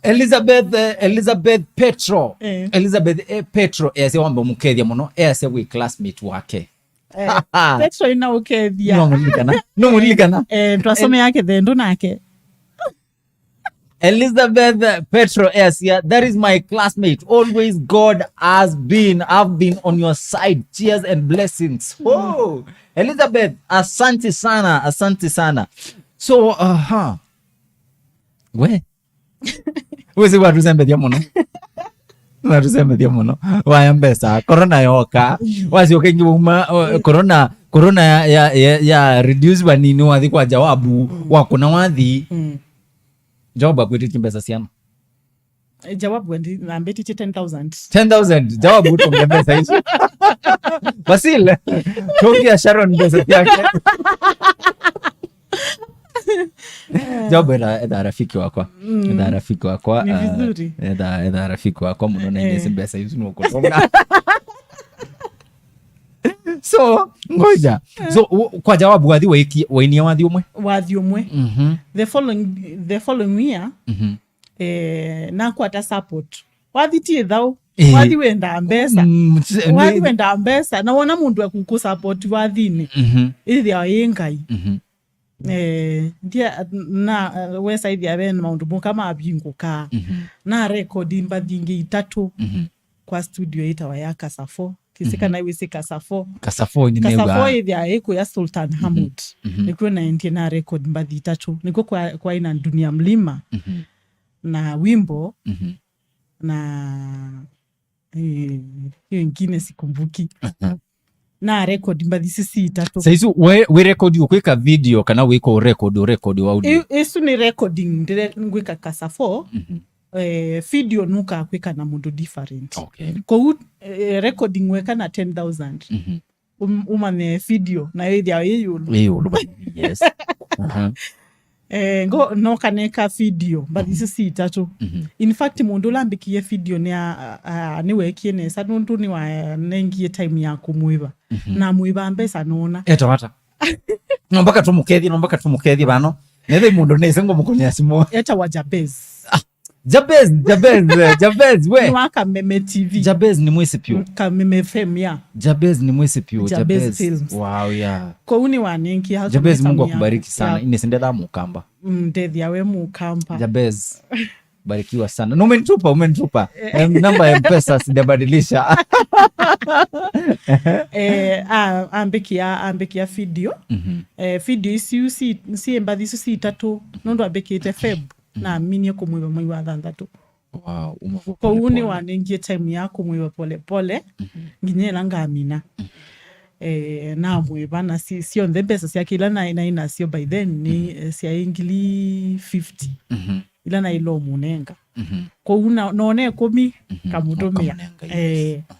Elizabeth, eh, Elizabeth Petro. Eh. Elizabeth, eh, Petro, easya wamba mũkethya mũno, easya wĩ classmate wake. Eh, Petro ina ũkethya. No mũlilikana. No mũlilikana. Eh, twasomea Kĩthendu nake. Elizabeth Petro Asia, that is my classmate. Always God has been, I've been on your side. Cheers and blessings. Oh, Elizabeth, asante sana, asante sana. So, aha. We. Wĩsĩ watũsembethya mũno. Watũsembethya mũno. Waya mbesa. Corona yoka. Wasyoka ĩngĩ wauma, o, corona, corona ya, ya, ya, ya reduce vanini wathi kwa Jawabu, mm, wakũna wathi. Mm. Jawabu akwĩtĩtye mbesa siana. Eh, Jawabu endi nambĩtĩtye ten thousand. Ten thousand. Jawabu ũtũnge mbesa isu. Basil, tũngia Sharon mbesa syake. Jawabu etha, etha rafiki wakwa. Mm. Etha rafiki wakwa. Ni, ah, vizuri. Etha, etha rafiki wakwa mũno na, eh, inesi mbesa isu nũkũtũnga. So, ngoja. So, u-, kwa Jawabu wathi waiki-, wainie wathi ũmwe? Wathi ũmwe. Mhm. The following, the following year, mhm, eh, nakwata support. Wathi ti ĩthaũ. Eh. Wathi wendaa mbesa. Mm, s-, wathi nĩ- wendaa mbesa. Na wona mũndũ akũkũ support wathinĩ. Mhm. Ĩthĩawa ĩ Ngai. Mhm. Eh, ndia, na, wesaithia ve maũndũ mũka mavingũkaa. Mhm. Na record mbathi ingĩ itatũ, mhm, kwa studio ĩtawa ya Kasafo. Kĩsĩ, mhm, kana wĩsĩ Kasafo. Kasafo nĩ Kasafo mĩwaa. Ĩthĩa ĩkũya Sultan, mhm, Hamud. Mhm. Nĩkw'o naendie na record mbathi itatũ. Nĩkw'o kwa, kwa ina Dunia Mlima. Mhm. Na Wimbo. Mhm. Na, eh, hiyo ingine sikumbuki. Mhm. Na record mbathi isu si itatũ. Sa isu we, we record ũkwĩka video kana wĩka record, record wa audio? I-, isu nĩ recording, ndire-, ngwĩka Kasafo. Mhm. Eh, video nũkaa kwĩka na mũndũ different. Okay. Kwoou, eh, recording weka na ten thousand. Mhm. Um-, umanye video, nayo ĩthĩawa ĩ ĩũlũ. Ĩ ĩũlũ, yes. Aha. Eh, ngo, noka neka video, mbathi isu si itatũ. Mhm. In fact, mũndũ ũla ambĩkie video nĩ a, a, a, nĩweekie nesa, nũndũ nĩwanengie time ya kũmwĩva. Mhm. Na mwĩva mbesa nona. Etawa ata? No mpaka tũmũkethie, no mpaka tũmũkethie vano. Nethĩ mũndũ nĩsĩ ngũmũkũnĩa simũ. Etawa Jabez. Ah, Jabez, Jabez, eh, Jabez, we. Nĩ wa Kameme T V. Jabez nĩ mwĩsĩ piũ. Mm, Kameme F M, yeah. Jabez nĩ mwĩsĩ piũ, Jabez Jabez. Films. Wow, yeah. Kwoou nĩwanengie Jabez, Mungu akubariki sana. Yeah. Ines ndetha Mũkamba. Mm, ndethia we Mũkamba. Jabez, barikiwa sana. Na umenitupa, umenitupa. Eh. Em, namba ya M-Pesa sijabadilisha. Eh, a-, ambĩkĩa, ambĩkĩa video. Mhm. Eh, video isu si, si mbathi isu si itatũ. Nũndũ ambĩkĩte Feb. Mhm. Naminie kũmwĩva mwei wa thanthatũ. Wow, uma kwa kwoou pole pole. Nĩwanengie time ya kũmwĩva pole pole, mhm, nginya ĩla ngamina. Mhm. Eh, namwĩva na si-, syonthe mbesa syake ila naĩ, naĩ nasyo by then nĩ, mhm, eh, syaĩ ngili fifty. Mhm. Ila naĩ lomũnenga. Mhm. Kwoou na-, none ĩkũmi, mhm, kamũtũmĩa. Ũkamũnenga, yes. Eh. Mhm.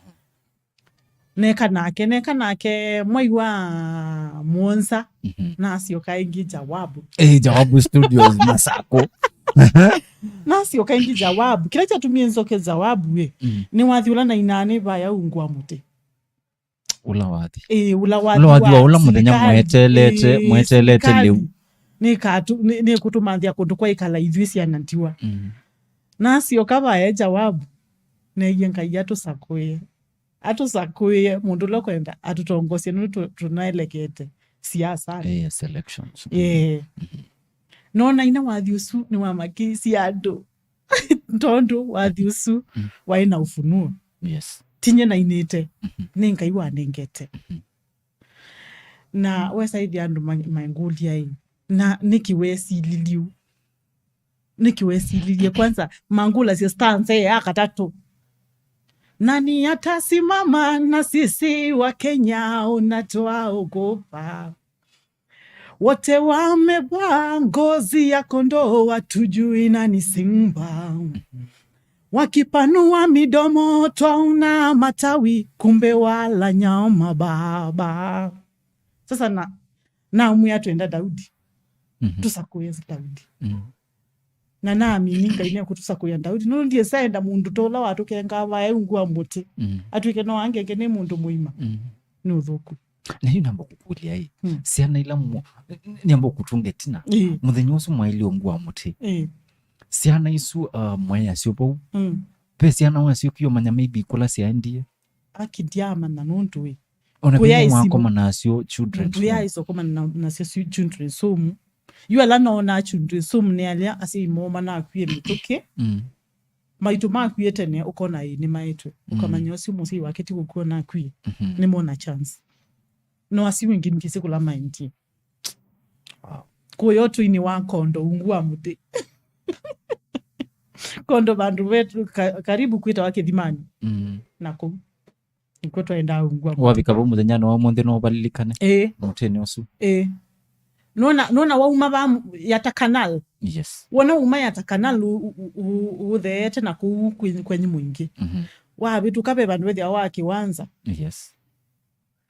Neka nake, neka nake mwai wa mũonza, mhm, nasyoka ĩngĩ Jawabu. Eh, Jawabu Studios, Masako. Nasyoka ĩngĩ Jawabu. Kĩla kyatumie nzoke Jawabu, ĩ, mm, nĩ wathi ũla nainaa nĩ vaya ungu wa mũtĩ. Ũla wathi. Ĩĩ, ũla wathi, ũla wathi wa wa ũla mũthenya silikalĩ. Mweteelete, ĩĩ, mweteelete silikalĩ lĩu. Nĩkatu-, nĩ-, nĩkũtũmanthĩa kũndũ kwa ĩkala ithyĩ syana ndiwa. Mm. Nasyoka vae jawabu, neie Ngai atũsakũĩe. Atũsakũĩe mũndũ ũla ũkwenda atũtongosye, nũndũ tũ-, tũnaelekete siasanĩ. Yes, elections. Mm. Ĩĩ. Mm-hmm. Nona ina wathi ũsu nĩwamakĩisye andũ. Tondũ wathi ũsu, mm, waĩ na ũfunuo. Yes. Ti nyie nainĩte, mm-hmm, nĩ Ngai wanengete. Mm-hmm. Na wesa ĩthĩa andũ ma-, mangũlya ĩ, na nĩkĩ wesililye ũu? Nĩkĩ wesililye? Kwanza, mangũlasya stanza ya katatũ. Nani atasimama na sisi wa Kenya, unatoa ogopa? Wote wamevaa ngozi ya kondoo, hatujui nani simba. Wakipanua midomo, twaona matawi, kumbe wala nyama baba. Sasa na, namwĩa twenda Daudi. Mhm. Tũsakũĩe Daudi. Mhm. Na naamini Ngai nĩekũtũsakũĩa Daudi. Nũndũ ndiĩsaenda mũndũ ta ũla watũkengaa vae ungu wa mũtĩ. Mhm. Atw'ĩke no angenge nĩ mũndũ mũima. Mhm. Nĩ ũthũku. Na yu namba kũkũlya ĩ, hmm, syana ila mu-, nĩamba kũtunga ĩtina. Ĩĩ. Mũthenya ũsu mwaĩlĩ ungu wa mũtĩ. Ĩĩ. Syana isu, uh, mwaĩ asyo vau. Mm. Ve syana wasyo kiomanya maybe kũla syaendie. Aki ndiamanya nũndũ ĩ. Ona kũya vĩnya ĩsimũ. Mwakoma nasyo children's home. Ndũyaĩsa ũkomana na, nasyo si-, children's home. Yu ala noonaa children's home nĩ ala asyai moo manakwie mĩtũkĩ. Mm. Maitũ makwie tene, ũkona ĩĩ nĩmaetwe. Mm. Ũkamanya ũsu mũsyai wake ti gũkua nakwie. Mhm. Nĩmona chance. No asu wĩngĩ ndĩsĩ kũla maendie. Wow. Kũya ũtũinĩ wa Kondo, ungu wa mũtĩ. Kondo vandũ vetu ka-, karibu kwĩtawa Kĩthimani. Mm. Na kũu. Nĩkw'o twaendaa ungu wa mũtĩ. Wavika vau mũthenyanĩ wa ũmũnthĩ no ũvalilikane. Ĩĩ. Mũtĩnĩ ũsu. Ĩĩ. Nona, nona wauma va m-, Yatta Canal. Yes. Wona uma Yatta Canal u-, u-, u-, u-, ũtheete na kũu kwi-, kwenyu mũingĩ. Mhm. Wavĩtũka ve vandũ vethĩawa wa Kiwanza. Yes.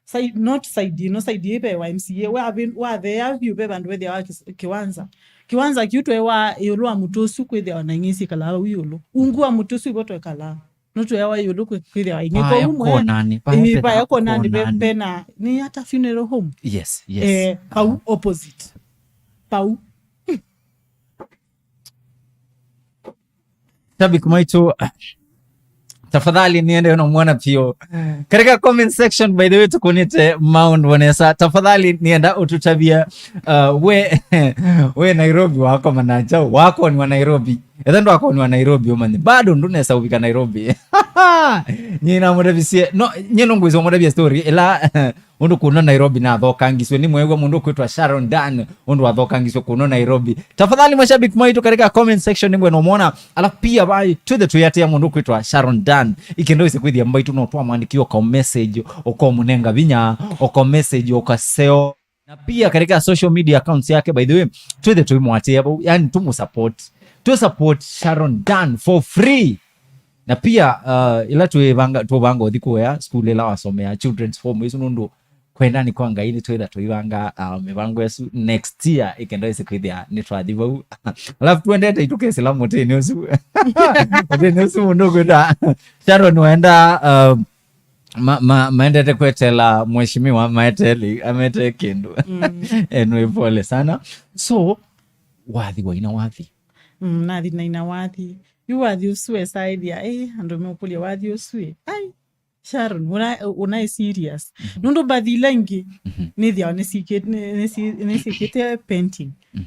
Side, not side ĩno, side ĩĩ ve wa M C A. Wavi-, wathea vyũ ve vandũ vethĩawa kis-, Kiwanza. Kiwanza kĩu twewa ĩũlũ wa mũtĩ ũsu kwĩthĩawa na ing'ei syĩkalaa vau ĩũlũ. Ungu wa mũtĩ ũsu ivo twekalaa. Nũtũeawa ĩũlũ kwĩ-, kwĩthĩawa ing'ei. Vaya kwoou mwe-, konani, vaya ĩĩ, vaya konani, ve-, konani. Vena, nĩ Yatta Funeral Home? Yes, yes. Eh, pau opposite. Pau. Shabiki maitu, tafadhali niende unamwona pio. Mm. Katika comment section, by the way, tukunite maũndũ nesa. Tafadhali nienda ututavia, uh, we, we Nairobi wako manacha, wako ni wa Nairobi. Etha ndwakoni wa Nairobi, umanye bado ndunesa uvika Nairobi. Nyie namũtavisye, no, nyie nũngwĩsa ũmũtavya story ĩla ũndũ kũno Nairobi nathokangiswe nĩ mwew'a mũndũ kwĩtwa Sharon Dan, ũndũ wathokangiswe kũno Nairobi. Tafadhali mashabiki maitũ katika comment section nĩngwenda ũmwona. Alafu pia vai twĩthe tũyatĩa mũndũ kwĩtwa Sharon Dan. Ikenda wĩse kwĩthĩa mbaitũ no twamwandĩkĩa ũka message, ũkamũnenga vinya, ũka message, ũkaseo. Na pia katika social media accounts yake, by the way, twĩthe tũimwatĩa vau, yani tũmũsupport. Tũ support Sharon Dan for free. Na pia, uh, ila twĩvanga, tũvanga ũthi kũya school ila wasomea children's home isu nũndũ kwenda nĩ kwa Ngai nĩ twĩtha tũivanga, uh, mĩvango ĩsu next year ikenda ĩsĩ kwĩthĩa nĩ twathi vau. Alafu tuendete itukesila mũtĩnĩ ũsu. Mũtĩnĩ ũsu mũndũ kwĩta Sharon wenda, uh, ma, ma, maendete kwetela mheshimiwa maeteli, amete kĩndũ. Mm. Anyway, pole sana. So, wathi wa ina wathi. Mm, nathi na ina wathi. Yu wathi ũsu esaĩthya, eh, andũ meũkũlya wathi ũsu, eh. Ai, Sharon, una, unaĩ serious. Mhm. Nũndũ mbathi ila ingĩ, mhm, nĩthĩawa nĩsyĩkĩ-, nĩ-, nĩsyĩ-, nĩsyĩkĩte painting. Mhm.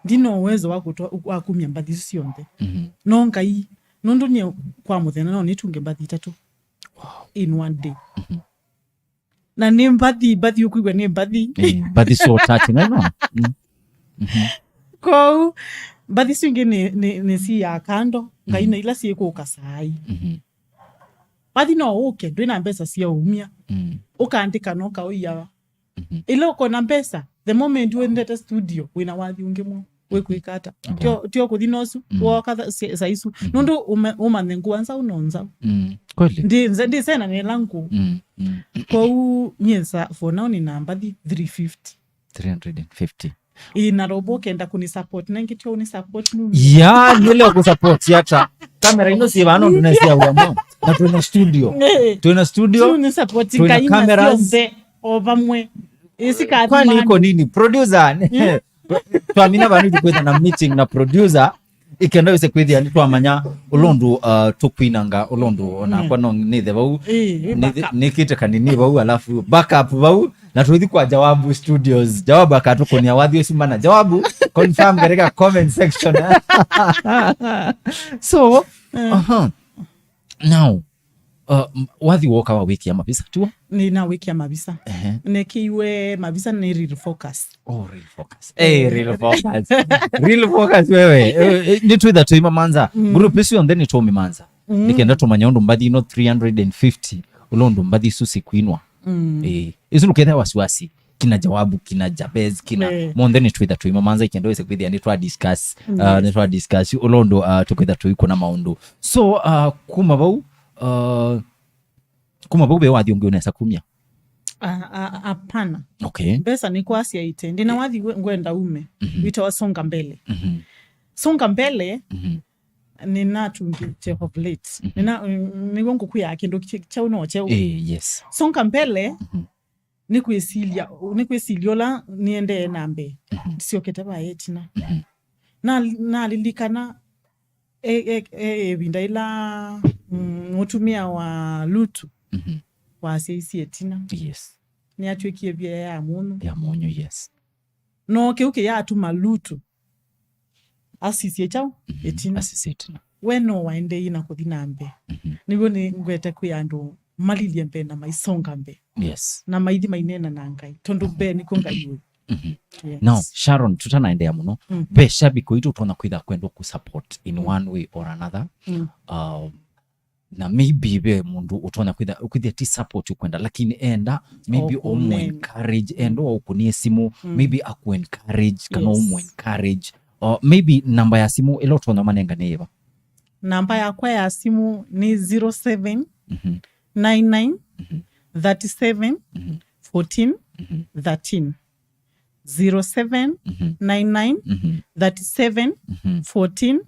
Ndina uwezo wa kũtwa-, wa kumya mbathi isu syonthe. Mhm. No Ngai, nũndũ niĩ kwa mũthenya no nĩtunge mbathi itatũ. Wow. In one day. Mhm. Na nĩ mbathi, mbathi ũkwĩw'a nĩ mbathi. Eh, mbathi so touching, I know. Mm. Mhm. Kwoou, mbathi isu ingĩ nĩ, nĩ, nĩ si ya kando, Ngai, mhm, na ila syĩkũka saa ii. Mhm. Mbathi no ũke, ndwĩ na mbesa sya ũmya. Mm. Ũkaandĩka na ũkaũiawa. Mhm. Ĩla ũkona mbesa, the moment wendete studio, wĩna wathi ũngĩ mweũ. Wĩkwĩka ata? Okay. Tio, tio kũthi nosu, mhm, woka tha-, se-, saa isu. Mhm. Nũndũ ũma-, ũmanye ngũa nzaũ no nzaũ. Mm. Kweli? Ndi, nze-, ndisena nela ngũ. Mm, mm. Kwoou nyie nza, for now nina mbathi three fifty. Three hundred and fifty. Ĩĩ, na robo ũkenda kũni support, na ingĩ tio ũni support nũndũ. Ya, nile kũsupport ata. Kamera ino si vano ndunesiawa mo. Na twĩna studio. Eh. Twĩna studio. Tũnĩ support twĩna Ngai na cameras. Syonthe o vamwe. Ĩsi kathi kwani mani. Iko nini? Producer. Mm. Twamina vandu tukwĩtha na meeting na producer. Ikenda wĩse kwĩthĩa nĩtwamanya ũla ũndũ, uh, tũkwinanga, ũla ũndũ onakwa no nĩthe vau. Ĩĩ, nĩthe- backup. Nĩkĩte kanini vau, alafu backup vau, na tũithi kwa Jawabu Studios. Jawabu akatũkũnia wathi ũsu mana. Jawabu, confirm katika comment section. So, uh-huh. Now, uh, m- wathi woka wa wĩkĩa mavisa tuo? Nĩnawĩkĩa mavisa. Ehe. Nekiwe mavisa nĩ Real Focus. Oh, Real Focus. Eh, Real Focus. Real Focus wewe. Eh, eh, nĩtwĩtha tũimamanza. Mm. Group isu yonthe nĩtũmimanza. Mm. Nĩkenda tũmanya ũndũ mbathi ino three hundred and fifty. Ũla ũndũ mbathi isu sikwinwa. Mm. Eh, isu ndũketha wasiwasi. Kina Jawabu, kina Jabez, kina monthe nĩtwĩtha tũimamanza ikenda wĩse kwĩthĩa nĩtwa discuss. Uh, nĩtwa discuss. Ũla ũndũ, uh, tũkwĩtha tũikũna maũndũ. So, uh, kuma vau, uh, kuma vau ve wathi ũngĩ ũnesa kumya? A- a- Hapana. Okay. Mbesa nĩkwasyaĩte. Ndĩna wathi we- ngwenda ume. Mhm. Wĩtawa Songa Mbele. Mhm. Songa Mbele, mhm, nĩnatungĩte of late. Mhm. Nĩna- mm, nĩw'o ngũkwĩa kĩndũ kĩ- kyaũ no kyaũ. Eh, yes. Songa Mbele, mhm, nĩkwĩsilya, nĩkwĩsilya ũla nĩendee na mbee. Mhm. Ndisyokete vaa ĩtina. Mhm. Na- nalilikana e- e- e- ĩvinda ĩla, mm, mũtumĩa wa Lutu, mhm, wasyaisye ĩtina. Yes. Nĩatw'ĩkie via ya mũnyũ. Ya mũnyũ, yes. No kĩu kĩyatuma Lutu asisye kyaũ? Mhm. Ĩtina. Asisye ĩtina. We no waendeeie na kũthi na mbee. Mhm. Nĩw'o nĩ ngwete kwĩ andũ malilye mbee na maisonga mbee. Yes. Na maithi maineena na Ngai. Tondũ mbee nĩkw'o Ngai ũĩ. Mhm. Yes. Now, Sharon, tũtanaendeea mũno, mhm, ve shabiki waitũ ũtonya kwĩtha kwenda kũsupport in, mm, one way or another. Mm. Um, na maybe ve mũndũ ũtonya kwĩtha, kwĩthĩa ti support ũkwenda, lakini enda maybe ũmũ encourage, enda ũkũnie simu, mm, maybe aku encourage, kana, yes, ũmũ encourage. Or maybe namba ya simu ĩla ũtonya manenga nĩ ĩva? Namba yakwa ya simu nĩ zero seven nine nine thirty seven fourteen thirteen. Zero seven nine nine thirty seven fourteen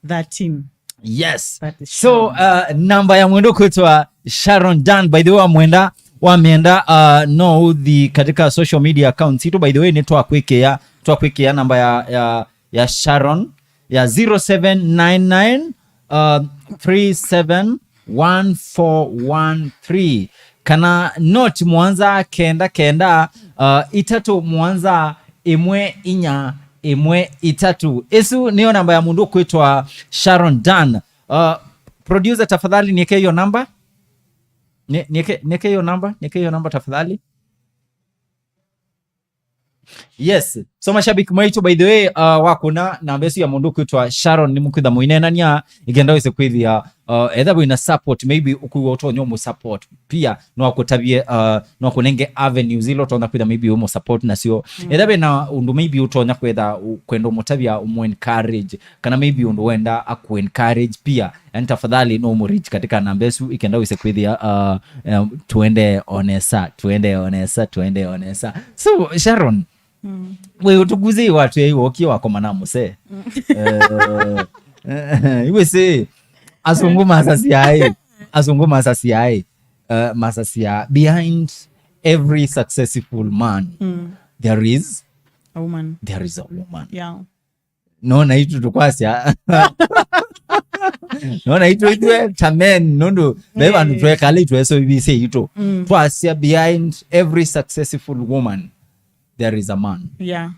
thirteen. Yes. That is so, Sharon. Uh, namba ya mwendo kwĩtwa Sharon Dan. By the way, wamwenda, wamĩenda, uh, no ũthi katika social media accounts itũ. By the way, nĩ twakwĩkĩa, twakwĩkĩa namba ya, ya, ya Sharon ya zero seven nine nine, uh, three seven one four one three, kana noti mũonza kenda kenda, uh, itatũ mũonza ĩmwe inya ĩmwe itatũ. Ĩsu nĩyo namba ya mũndũ ũkwĩtwa Sharon Dan. Uh, producer, tafadhali nieke hiyo namba. Ni- nieke, nieke hiyo namba, nieke hiyo namba tafadhali. Yes. So, mashabiki maitũ, by the way, uh, wakũna namba ĩsu ya mũndũ ũkwĩtwa Sharon, nĩmũkwĩtha mũineenania, ikenda wĩse kwĩthĩa, uh, etha wĩna support, maybe ũkwĩw'a ũtonya ũmũ support pia, no akũtavye, uh, no akũnenge avenues ila ũtonya kwĩtha maybe ũmũ support nasyo. Mm. Etha wĩna ũndũ maybe ũtonya kwĩtha ũ- kwenda ũmũtavya, ũmũ encourage, kana maybe ũndũ wenda aku encourage pia, yani, tafadhali no ũmũ reach katika namba ĩsu, ikenda wĩse kwĩthĩa, uh, um, tuende onesa, tuende onesa, tuende onesa. So, Sharon, mm, we ũtũkuzĩi watwĩai wokie wakoma na mũsee. Mm. Eh, iwe sĩ, asungu masasiaĩ, asungu masasiaĩ, uh, masasia behind every successful man, mm, there is, a woman. There is a woman. Yeah. Nona itu tũkwasya. Nona itu itwe ta men, nũndũ ve vandũ, eh, twekala itweso ivise itu. Mm. Twasya behind every successful woman, there is a man. Yeah.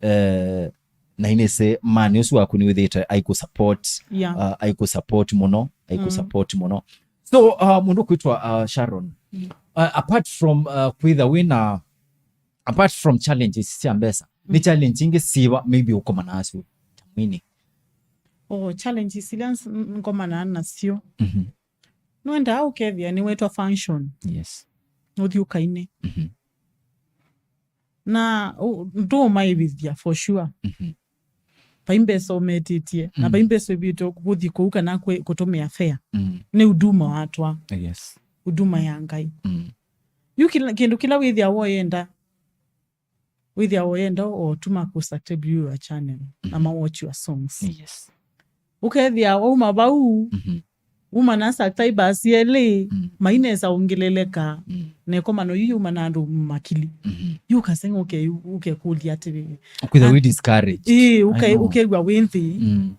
Eh, na inĩsĩ man ũsu waku nĩwĩthĩte aikũ support, yeah, uh, aikũ support mũno, aikũ, mm, support mũno. So, uh, mũndũ kwĩtwa, uh, Sharon, mm, uh, apart from, uh, kwĩtha wĩna, apart from challenges sya mbesa, nĩ, mm, challenge ingĩ siva maybe ũkomana nasyo ta mwini? Oh, challenges ila ns- n- ngomanaa nasyo. Mhm. Nwendaa ũkethĩa nĩwetwa function. Yes. Ũthi ũkaine. Mhm. Na ũ- ndũũmaĩvĩthya for sure. Mhm. Vai mbesa ũmetĩtye, na vai, mm, mbesa ũvĩtwe kũthi kũu kana kwĩ- kũtũmĩa fare. Mm. Nĩ huduma watwa. Yes. Huduma ya Ngai. Mm. Yu kĩla- kĩndũ kĩla wĩthĩa woyenda, wĩthĩa woyenda otuma kũ subscribe your channel, na, mhm, ma watch your songs. Yes. Ũkethĩa wauma vau, mhm, Uma na subscribers elĩ, mm, mainesa ũngĩleleka. Mm. Na ĩkomano yu yuma na andũ makili. Mm-hmm. Yu ũkaseng'a ũke, ũkekũlya atĩrĩ. Kwĩtha wĩ discouraged. Ĩĩ, ũke-, ũkew'a wĩ nthĩ. Mm.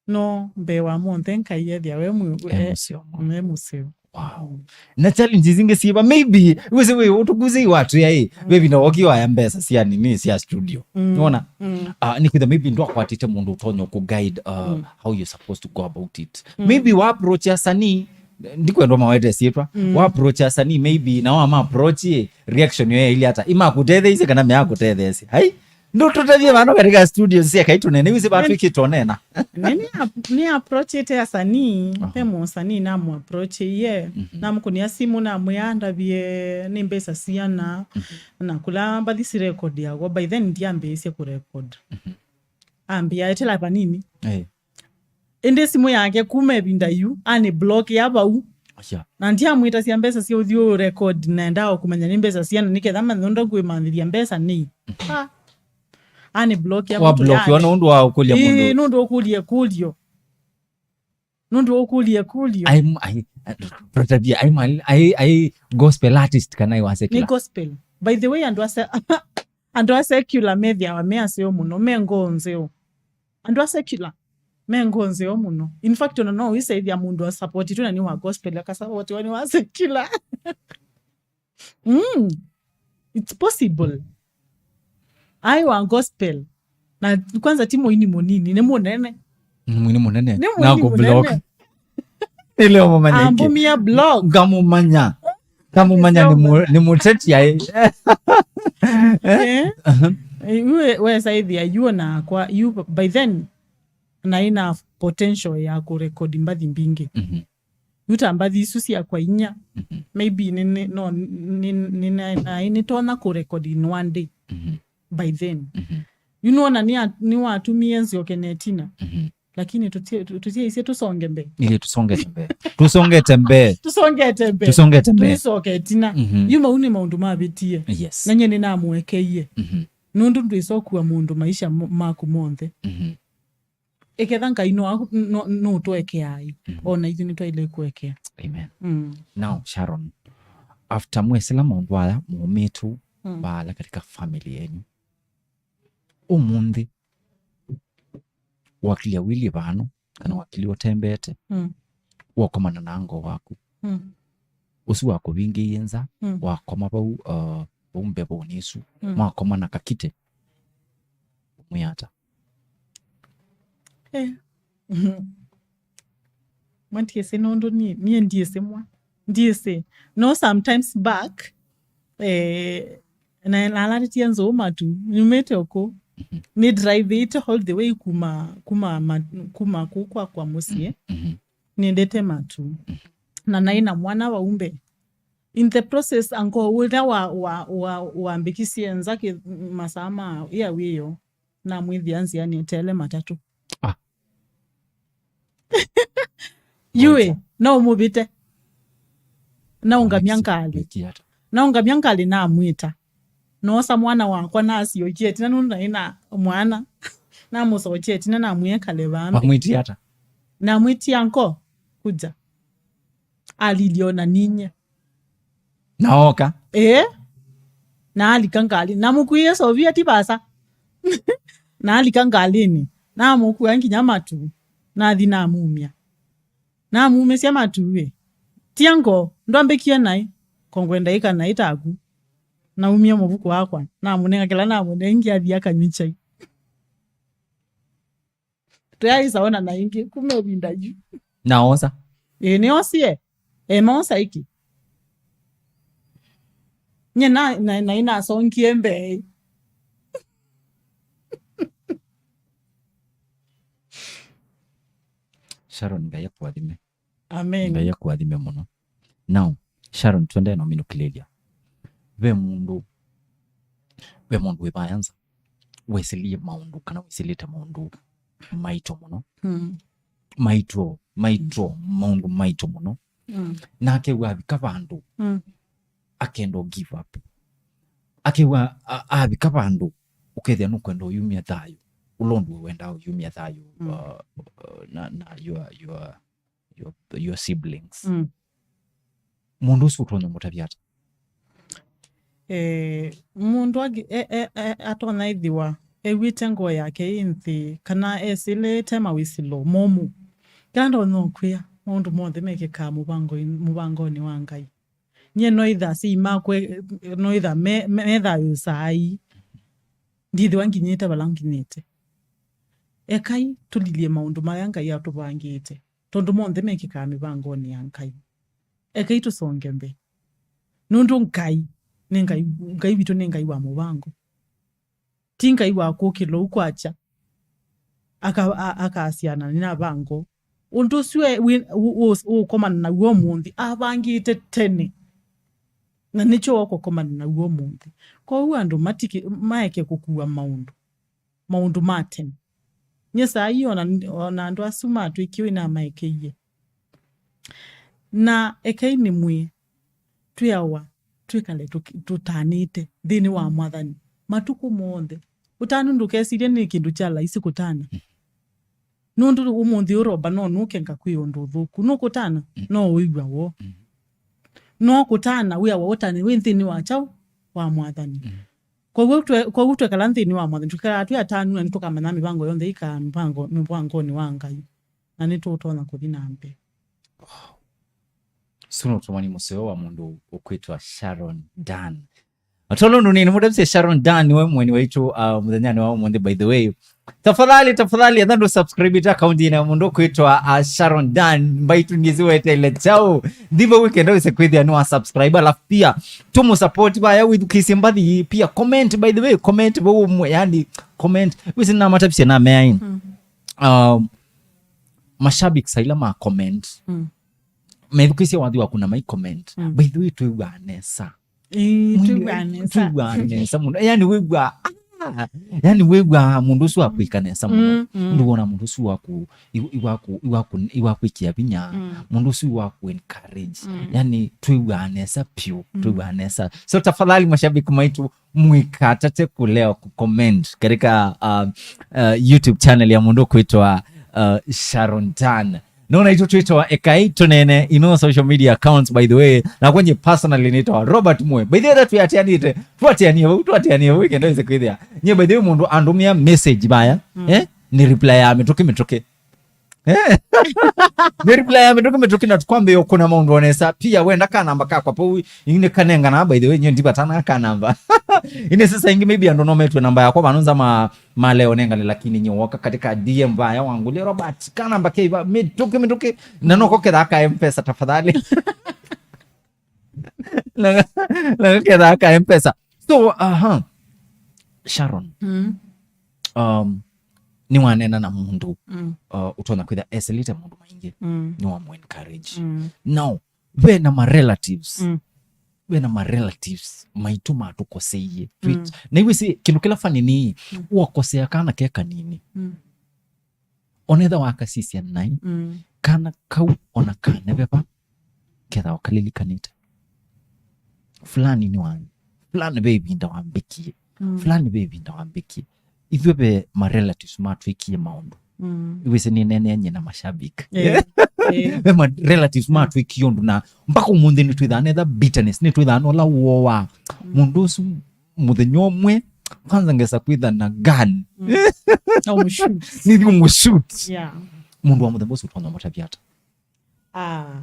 No mbee wa monthe Ngai ethĩa we mũ-, e mũseo. E mũseo. Wow. Mm. Na challenges ingĩ syĩva, maybe wĩsĩ wĩ ũtũkuzĩ watwĩa ĩ, mm, maybe na woki waya mbesa sya nini sya studio. Mm. Nona? Mm. Ah, nĩ kwĩtha maybe ndwakwatĩte mũndũ ũtonya kũ guide, uh, mm, how you're supposed to go about it. Mm. Maybe wa approach asanii, ndikwendwa mawete syĩtwa, mm, wa approach asanii maybe na wama approach ĩ, reaction yo yaili ata? Imakũtetheisye kana meakũtetheesye? Hai? Ndũtũtavye vano katika studio sya Kaitũ Nene, wĩsĩ vatwĩkĩtwe nena. Nĩ, nĩ ap-, nĩ approachĩte asanii, aha, ve mũsanii namũapproachĩie, mhm, namũkũnĩa simũ, namwĩa andavye nĩ mbesa siana, mhm, na kũla mbathi sirekodeagwa. By then ndiambĩĩsye kũrecord. Mhm. Ambĩa, "Etela vanini." Eh. Ĩndĩ simũ yake kuma ĩvinda yu, anĩ block ya vau. Asha. Na ndiamwĩtasya mbesa sya ũthiũ record, nendaa o kũmanya nĩ mbesa siana, nĩ ketha manthe ũndũ ngwĩmanthĩthya mbesa nĩ. Mhm. Ah. Anĩ block ya wa mtu block yani. Wana ũndũ wa ũkũlya mũndũ. Ĩĩ, nũndũ ũkũlya ĩkũlyo. Nũndũ ũkũlya ĩkũlyo. Ai, ai, ai, ai gospel artist kana ai wa secular? Nĩ gospel. By the way, andũ a se-, andũ a secular methĩawa me aseo mũno, me ngoo nzeo. Andũ a secular me ngoo nzeo mũno. In fact, ona no wĩsaĩthya mũndũ a support tu na nĩ wa gospel, aka support wa nĩ wa secular. Mm, it's possible. Ai wa gospel. Na kwanza ti mũini mũnini, nĩ mũnene. Nĩ mũini mũnene. Nĩ mũini mũnene. Nĩ leo mũmanya iki. Ambumia blog. Ngamũmanya. Ngamũmanya nĩ mũ-, nĩ mũteti ai. Eh? Aha. Eh, we, we saithia, you na kwa, you by then, na ina potential ya kũrekodi mbathi mbingĩ. Mhm. Yu ta mbathi isu syakwa inya, mhm, maybe nĩ, nĩ, no, nĩ, nĩ, nĩ, naĩ nĩtonya kũrecord in one day. Mhm. By then. Mhm. Yu nĩwona nĩa-, nĩwatumie nzyoke na ĩtina. Mhm. Lakini tũti-, tũ-, tũtiaisye tũsonge mbee. Ili tũsongete mbee. Tũsongete mbee. Tũsongete mbee. Tũsongete mbee. Tũisoke ĩtina. Mhm. Yu mau nĩ maũndũ mavĩtie. Yes. Na nyie nĩnamũekeie. Mhm. Nũndũ ndwĩsa ũkua mũndũ maisha mo-, maku monthe. Mhm. Ĩketha Ngai no, no, nũtũekeai, mhm, ona ithyĩ nĩtwaĩle kũekea. Amen. Mm. Now, Sharon, after mwesĩla maũndũ aya momĩtu, mm, vaala katika family yenyu, ũmũnthĩ wakilya wĩlĩ vano, kana wakilya ũtembeete, mm, wakomana na ngo waku. Mm. Ũsu wakũvingĩie nza, mm, wakoma vau, uh, vau mbevonĩ ĩsu, mm, mwakomana kakite, ũmwĩa ata? Eh. Mwa ndiĩsĩ nũndũ niĩ, niĩ ndiĩsĩ mwa. Ndiĩsĩ. No sometimes back, eh, na, nalatĩtie nzũũ matu, nyumĩte ũkũ. Mhm. Nĩ driveĩte all the way kuma, kuma ma-, kuma kũu kwakwa mũsyĩ. Mhm. Nĩendete matu. Mhm. Na naĩ na mwana vau mbee. In the process, uncle ũla wa, wa, wa, wambĩkisye nza kĩ-, masaa ma ya wĩoo, namwĩthĩa nzĩanĩ eteele matatũ. Ah. Yue, no ũmũvĩte. Naũngamya ngalĩ. Wĩkie ata? Naũngamya ngalĩ namwĩta. Noosa mwana wakwa nasyokie ĩtina nũndũ naĩ na mwana. Namũsokya ĩtina namwĩa ekale vaa mbee. Wamwĩtie ata? Namwĩtie, "Uncle, kuja." Alilye ona ninyie. Na ooka? Ĩĩ. Na alika ngalĩ. Namũkuie Sovia ti vasa. Na alika ngalĩnĩ. Namũkua nginya matu. Nathi namumya. Namumĩsya matu ĩ. Tia ngo, ndwambĩkie naĩ. Ko ngwenda ĩka naĩ taku. Naumya mũvuko wakwa. Namũnenga kĩla namũnengie athi akanywe chai. Tũyaaĩsa onana ĩngĩ kuma ĩvinda yu. Na oosa? Ĩĩ, nĩosie. E, noosa ĩkĩ. Nye na, na, na inasongie mbee. Sharon, Ngai akũathime. Amen. Ngai akũathime mũno. Now, Sharon, twendee na ũminũkĩlĩlya. Ve mũndũ, ve mũndũ wĩ vaya nza wĩsĩlĩe maũndũ, kana wĩsĩlĩte maũndũ maito mũno. Mm. Maito, maito, maũndũ maito mũno. Mm. Na akew'a avika vandũ, mm, akenda ũ give up. Akew'a a-, avika vandũ, ũkethĩa nũkwenda ũyumya thayũ. Ũla ũndũ wendaa ũyumya thayũ, mm, uh, uh, na, na your, your your, your siblings. Mm. Mũndũ ũsu ũtonya mũtavya ata? Eh, mũndũ angĩ, e, e, e, atonya ĩthĩwa ew'ĩte ngoo yake ĩ nthĩ, kana esĩlĩte mawĩsĩlo momũ. Kĩla ndonya ũkwĩa, maũndũ monthe mekĩkaa mũvango-, mũvangonĩ wa Ngai. Nyie no ĩtha asyai makwa, no ĩtha me, me, me thayũ saa ii. Ndithĩwa nginyĩte vala nginyĩte. Ekai tũlilye maũndũ marĩa Ngai atũvangĩte, tondũ monthe mekĩkaa mĩvangonĩ ya Ngai. Ekai tũsonge mbee. Nũndũ Ngai, nĩ Ngai, Ngai witũ nĩ Ngai wa mũvango. Ti Ngai wa kũkĩlwa ũu kwakya, aka-, a-, akasya na nĩnavanga ũũ. Ũndũ ũsu e-, wĩ-, ũ-, ũ-, ũũkomana naw'o ũmũnthĩ, avangĩte tene. Na nĩkyo ũkũkomana naw'o ũmũnthĩ. Kwoou andũ matikĩ-, maeke kũkua maũndũ, maũndũ ma tene. Nyie saa ii ona, ona andũ asu matwĩkie ũinamaekeie. Na ekai nĩmwĩe, twĩawa twĩkale tũki-, tũtanĩte nthĩnĩ wa Mwathani matukũ monthe. Ũtanu ndũkesilyĩ nĩ kĩndũ kya laisi kũtana. Nũndũ ũmũnthĩ ũroba no nũke ngakwĩa ũndũ ũthũku. Nũkũtana? Mm. No ũĩw'a woo. Mm. No kũtana wĩawa ũtane wĩ nthĩnĩ wa kyaũ? Wa Mwathani. Mm. Kwoou twe-, kwoou twekala nthĩnĩ wa Mwathani, twĩkalaa twĩ atanu na nĩtũkamanya mĩvango yonthe ĩkaa mĩvango, mũvangonĩ wa Ngai. Na nĩtũũtonya kũthi na mbee. Wow. Ũsu nĩ ũtũmani mũseo wa mũndũ ũkwĩtwa Sharon Dan. Atolo nũnini mũndũ mũseo Sharon Dan, we mweni waitũ, uh, mũthenyanĩ wa ũmũnthĩ, by the way. Tafadhali, tafadhali, etha ndũ subscribe ĩta account ĩna mũndũ ũkwĩtwa, uh, Sharon Dan, mbaitũ nĩsĩ weteele kyaũ. Ndivyo weekend wĩse kwĩthĩa nĩ wa subscribe, alafu pia tũmũ support vaya wĩthukĩĩsye mbathi, pia comment, by the way, comment vau ũmwe, yani, comment. Wĩsĩ namatavisye na meai. Mm. Um, mashabiki saila ma comment. Mm. Methukĩĩsye wathi waku na mai comment. Mm. By the way, twĩw'aa nesa. Ĩĩ, mwĩlĩ twĩw'aa nesa. Twĩw'aa nesa mũno. Yani wĩw'aa, ah, yani wĩw'aa mũndũ ũsu akwĩka nesa mũno. Mm, mm. Ũndũ wona mũndũ ũsu waku, i-, iwaku, iwaku, iwakwĩkĩa vinya. Mm. Mũndũ ũsu waku encourage. Mm. Yani twĩw'aa nesa piũ, mm, twĩw'aa nesa. So tafadhali mashabiki maitũ, mwĩkatate kũlea kũcomment katika, uh, uh, YouTube channel ya mũndũ kwĩtwa, uh, Sharon Dan. No naitũ twĩtawa Ekai Tũneene in all social media accounts, by the way. Na kwenye personally nĩtawa Robert Mwe. By the way, twĩatianĩte, twatianie vau, twatianie vau, kenda wĩse kwĩthĩa. Nye, by the way, mũndũ andũmĩa message vaya, mm, eh? Nĩ reply ya mĩtũkĩ mĩtũkĩ. Eh? Nĩ reply ya mĩtũkĩ mĩtũkĩ na tũkwambĩĩa ũkũna maũndũ onesa. Pia wenda kanamba kakwa pau, nĩ kanengana, by the way, nye ndivatana kanamba. Ine sasa ingi maybe andũ no metwe namba yakwa, vanonza ma maleo nengane, lakini nye woka katika D M vaya wangu, "Leo Robert, kanamba keiva, mĩtũkĩ, mĩtũkĩ." Na noko ketha ka M-Pesa, tafadhali. Na, na ketha ka M-Pesa. So, aha. Sharon. Mm. Um, nĩwanena na mũndũ, mm, uh, ũtonya kwĩtha esĩlĩte maũndũ maingĩ. Mm. Nĩwamũ encourage. Mm. Now, ve na ma relatives. Mm. Ve na ma relatives maitũ matũkoseie. Twĩ-, mm, na iwĩsĩ kĩndũ kĩla funny nĩ, mm, wakosea kana ke kanini. Mm. Onetha wakasisya naĩ, mm, kana kau ona kaneveva, ketha wakalilikanĩte. Fulani nĩ wa, fulani ve ĩvinda wambĩkie. Mm. Fulani ve ĩvinda wambĩkie. Ithuĩ ve ma relatives matwĩkie maũndũ. Mm. Iwĩsĩ nĩneneany'e na mashabiki. Eh, eh. Ve ma relatives matwĩkie ũndũ na mpaka ũmũnthĩ nĩtwĩthaa netha bitterness, nĩtwĩthaa nola woo wa, mm, mũndũ ũsu mũthenya ũmwe, kwanza ngesa kwĩtha na gun. Mm. Na ũmũshoot. Nĩthi ũmũshoot. Yeah. Mũndũ wa mũthemba ũsu ũtonya mũtavya ata? Ah.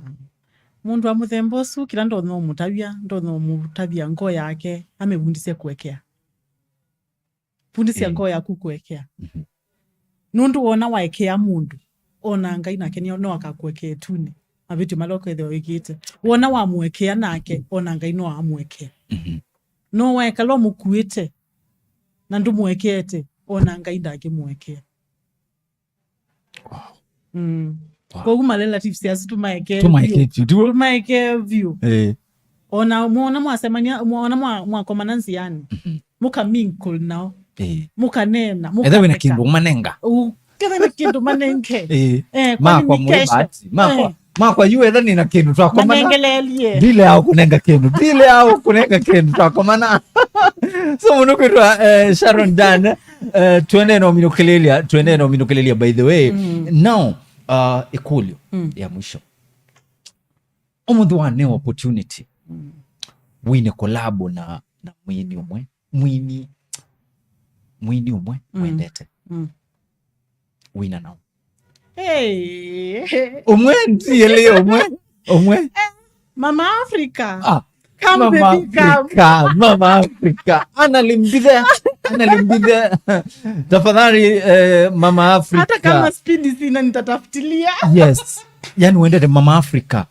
Mũndũ wa mũthemba ũsu, kĩla ndonya ũmũtavya, ndonya ũmũtavya ngoo yake, amĩvundĩsye kũekea. Vundĩsya, eh, ngoo yaku kũekea. Mhm. Nũndũ wona waekea mũndũ, ona Ngai nake nĩ, no akakũekea ĩtunĩ. Mavĩtyo mala ũkethĩwa wĩkĩte. Wona wamũekea nake, ona Ngai no amũekea. Mhm. No waekala ũmũkuĩte, na ndũmũekeete, ona Ngai ndangĩmũekea. Wow. Mm. Wow. Kwoou ma relatives asu tũmaeke vyũ. Tũmaeke vyũ, ndio. Tũmaeke vyũ. Eh. Ona mwona mwasemania, mwona mwa-, mwakomana nziani. Mhm. Mũka mingle nao. Eh. Mũkanena, etha wĩna mũkatheka. Kĩndũ manenga. Ũ-, ketha na kĩndũ manenge. Eh. Eh, makwa communication. Mũrĩ bahati. Makwa, eh, makwa yu etha nĩna kĩndũ twakomana. Manengelelie. Ndile au kũnenga kĩndũ. Ndile au kũnenga kĩndũ twakomana. So mũndũ kwĩtwa, eh, Sharon Dan, eh, twende na ũminũkĩlĩlya, twende na ũminũkĩlĩlya, by the way. Mm. Now, uh, ĩkũlyo, mm, ya mwisho. Ũmũnthĩ waneo opportunity. Mm. Wine collab na, na mwini ũmwe. Mwini, mwini ũmwe Mm. wendete. Mm. Wina nao. Hey. Ũmwe, ndiele ũmwe. Ũmwe. Mama Africa. Ah. Come, Mama baby, come. Africa, Mama Africa. Analimbithe. Analimbithe. Tafadhali, eh, Mama Africa. Hata kama speed sina, nitatafutilia. Yes. Yani uendete Mama Africa.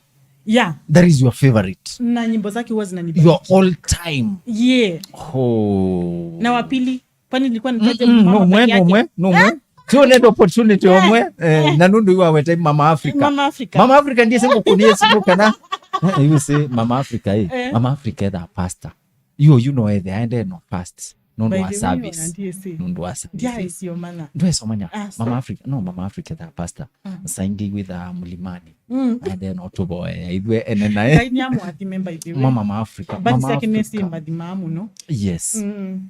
Yeah. That is your favorite. Na nyimbo zake huwa zinanibamba. Your all time. Yeah. Oh. Na wa pili, kwani nilikuwa nitaje Mm-mm, mama no mwe, peke no yake? mwe, no mwe. Eh? Sio net opportunity Eh, omwe, eh, eh. Na nundu iwa wete Mama Africa. Mama Africa. Mama Africa ndiye sengo kunie simu kana. Eh, you say Mama Africa, eh. Eh. Mama Africa the pastor. You, you know, eh, the end no fast. Nundu By wa the way, service. Ona ndiye si. Nundu wa service. Ndiye sio mana. Ndwe somanya. Ah, Mama so- Africa, no, Mama Africa the pastor. Mm. Saingi with, uh, Mlimani. Mm. And then otuboe. Itwe ene naye. Ngai nĩamũathime, by the way. Mama, Mama Africa. But Mama second name Africa. Mbathima mũno. Yes. Mm.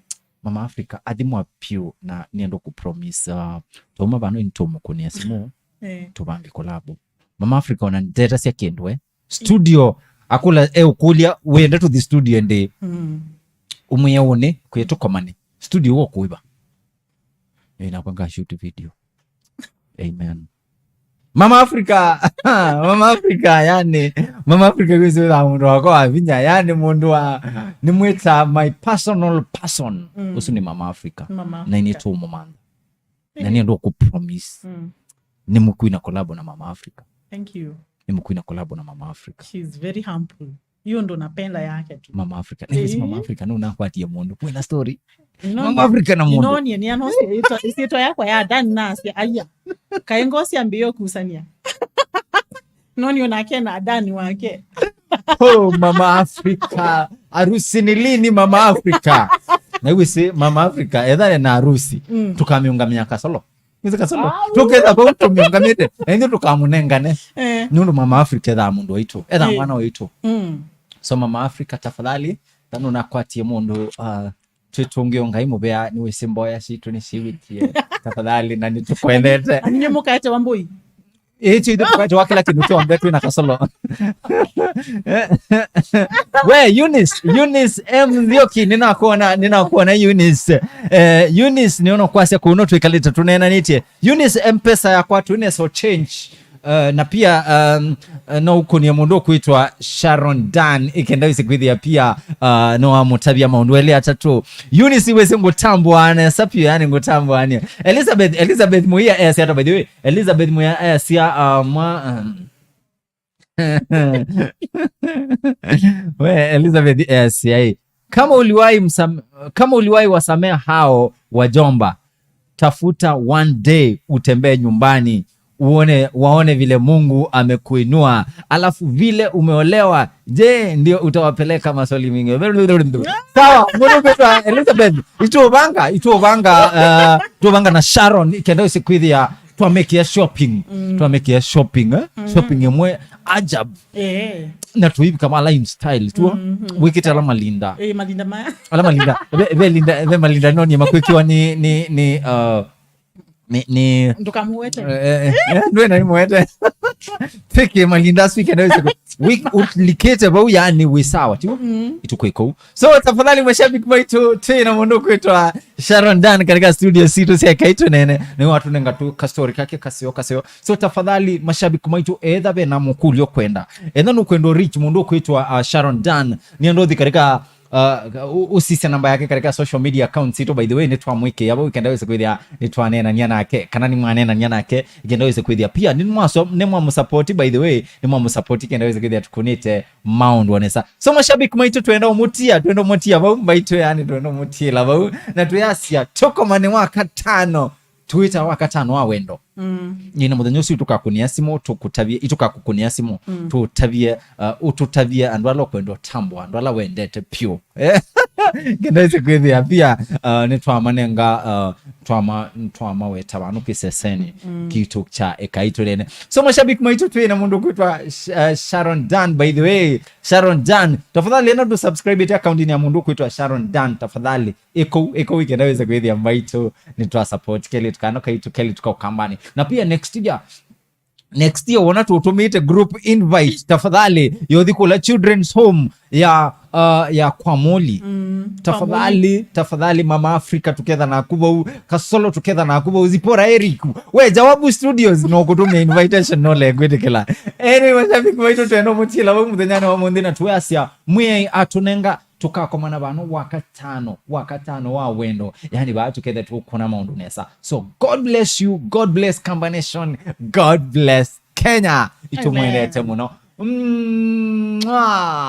Mama Africa, athimwa piũ na nĩenda kũpromise, uh, twauma vano nĩtũmũkũnĩa simũ, Eh. tũvange kolabo. Mama Africa ona ndetasya kĩndũ, eh. Studio, akũla, eũkũlya, wĩenda tũthi studio ĩndĩ? Mm. Ũmwĩe ũnĩ, kwĩ tũkomane. Studio wokũĩva? Ĩ, nakwa nga shoot video. Amen. Mama Africa, Mama Africa, yani, Mama Africa kwĩsĩ wĩthaa mũndũ wakwa wa vinya, yani mũndũ wa, nĩmwĩta my personal person. Mm. Ũsu nĩ Mama Africa. Mama Na Africa. Nĩtũmũmantha. Na nĩenda kũpromise. Mm. Nĩmũkwina collab na Mama Africa. Thank you. Nĩmũkwina collab na Mama Africa. She's very humble. Hiyo ndo napenda yake tu. Mama Africa. Nĩwĩsĩ Mama Eh. Africa, no nakwatie mũndũ. Kwĩna story. No, Mama Africa na mũndũ. No, nie, nie, no, si, ito, si ito yakwa ya Dan na si, aya. Kaengo si ambiyo kusania. No, ni onake na Dan wake. Oh, Mama Africa. Harusi ni lini, Mama Africa? Na iwe si Mama Africa, etha ena harusi. Mm. Tũkamĩũngamĩa kasolo. Nĩsĩ kasolo. Au. Tũketha vau tũmĩũngamĩte. Na ithuĩ tũkamũnengane. Eh. Nĩ ũndũ Mama Africa ethaa mũndũ waitũ. Ethaa Eh. mwana waitũ. Mm. So Mama Africa, tafadhali, tanu nakwatie mũndũ, uh, twĩtũngĩo Ngai mũvea, nĩwĩsĩ mboya citũ nĩciwĩtie. Tafadhali, na nĩtũkwendete. Nyie mũkaete Wambui. Ĩĩ, itũ ithe tũkaete wa kĩla kĩndũ kyonthe twĩna kasolo. We, Eunice, Eunice M Nzioki, nĩnakuona, nĩnakuona Eunice. Eh, Eunice, nĩona kwasya kũu no twĩkalĩte tũneenanĩtye. Eunice, M-Pesa yakwa twĩne so change. Uh, na pia, um, uh, no ũkũnie mũndũ ũkwĩtwa Sharon Dan, ĩkenda wĩsĩ kwĩthĩa pia, uh, no amũtavya maũndũ elĩ atatũ. Eunice, wĩsĩ ngũtambũa nesa pia, yani ngũtambũanie. Elizabeth, Elizabeth Muia easya ata, by the way? Elizabeth Muia easya, uh, mwa, um, we, Elizabeth easya, eh. Kama uliwahi msam-, kama uliwahi wasamea hao wajomba, tafuta one day utembee nyumbani, uone, waone vile Mungu amekuinua, alafu vile umeolewa, je, ndio utawapeleka maswali mingi? Sawa, mũndũ ũkwĩtwa Elizabeth, itũvanga, itũvanga, uh, tũvanga na Sharon, ĩkenda wĩsĩ kwĩthĩa twamekĩa shopping, Mm. twamekĩa shopping, eh? Mm. Shopping ĩmwe ajab. Eh. Na tũivika ma lifestyle tu, Mm, mm. Wĩkĩte ala malinda. Eh, malinda maya. Ala malinda. Ve, ve linda, ve malinda no ni makwĩkĩwa ni, ni, ni, uh, ni, ni Ndũkamũete. Eh, eh, eh, ndwena imwete. Peke malinda asu ĩkenda wĩsĩ kũ-, wĩ-, ũlikĩte vau yani wĩ sawa, tiwo? Mm. Ĩtũkũ ĩkũu. So, tafadhali mashabiki maitũ, twĩ na mũndũ kwĩtwa Sharon Dan katika studio sitũ sya Kaitũ Nene. Nĩ watũnenga tu ka story kake kaseo, kaseo. So, tafadhali mashabiki maitũ, etha ve na mũkũlyo kwenda. Etha nũkwenda reach mũndũ kwĩtwa, uh, Sharon Dan. Nĩenda ũthi katika uh, ũ-, ũsisya namba yake katika social media accounts itũ, by the way, nĩtwamwĩkĩa vau, ĩkenda wĩsĩ kwĩthĩa nĩtwaneenania nake, kana nĩmwaneenania nake, ĩkenda wĩsĩ kwĩthĩa. Pia, nĩmwaso-, nĩmwamũsupport, by the way, nĩmwamũsupport, ĩkenda wĩsĩ kwĩthĩa tũkũnĩte maũndũ nesa. So, mashabiki maitũ, twenda ũmũtia, twenda ũmũtia vau, mbaitũ, yani, twenda ũmũtiĩla vau, na twĩasya, tũkomane wa katano. Twitter wa katano wa wendo. Mm. Nyina mũthenya ũcio tũkakũnĩa simũ, tũkũtavie, itũkakũkũnĩa simũ, Mm. tũtavie, uh, ũtũtavie andũ ala ũkwenda ũtambwa, andũ ala wendete piũ. Kĩndũ ĩsĩ kwĩthĩa pia, uh, nĩtwamanenga, uh, twama, twamaweta vanu kĩseseni Mm. kitũ kya Ĩkai Tũnene. So, mashabiki maitũ, twĩ na mũndũ kwĩtwa Sh-, uh, Sharon Dan, by the way. Sharon Dan, tafadhali enda tu subscribe ĩte account ya mũndũ kwĩtwa Sharon Dan, tafadhali. Ĩkũu, ĩkũu ĩkenda wĩse kwĩthĩa mbaitũ, nĩtwa support kelĩ tũkano kaitũ, kelĩ tũka Ũkambani. Na pia next year, next year wona tũtũmĩte group invite, tafadhali, yothi kũla children's home ya, uh, ya Kwamoli. Mm, tafadhali, tafadhali, mama Africa, tũketha naku vau. Kasolo, tũketha naku vau. Zipora Eric, we Jawabu Studios, no kũtũmĩa invitation, no lengwĩtĩkĩla. Anyway, mashabiki maitũ, twenda mũtiĩla vau mũthenyanĩ wa mũnthĩ, na twĩasya Mwĩai atũnenga, tũkakomana vano wakatano, wakatano wa wendo. Yani, vaa tũkethe tũkona maũndũ nesa. So, God bless you, God bless Kamba Nation, God bless Kenya. Itũmwendete mũno. Mwah.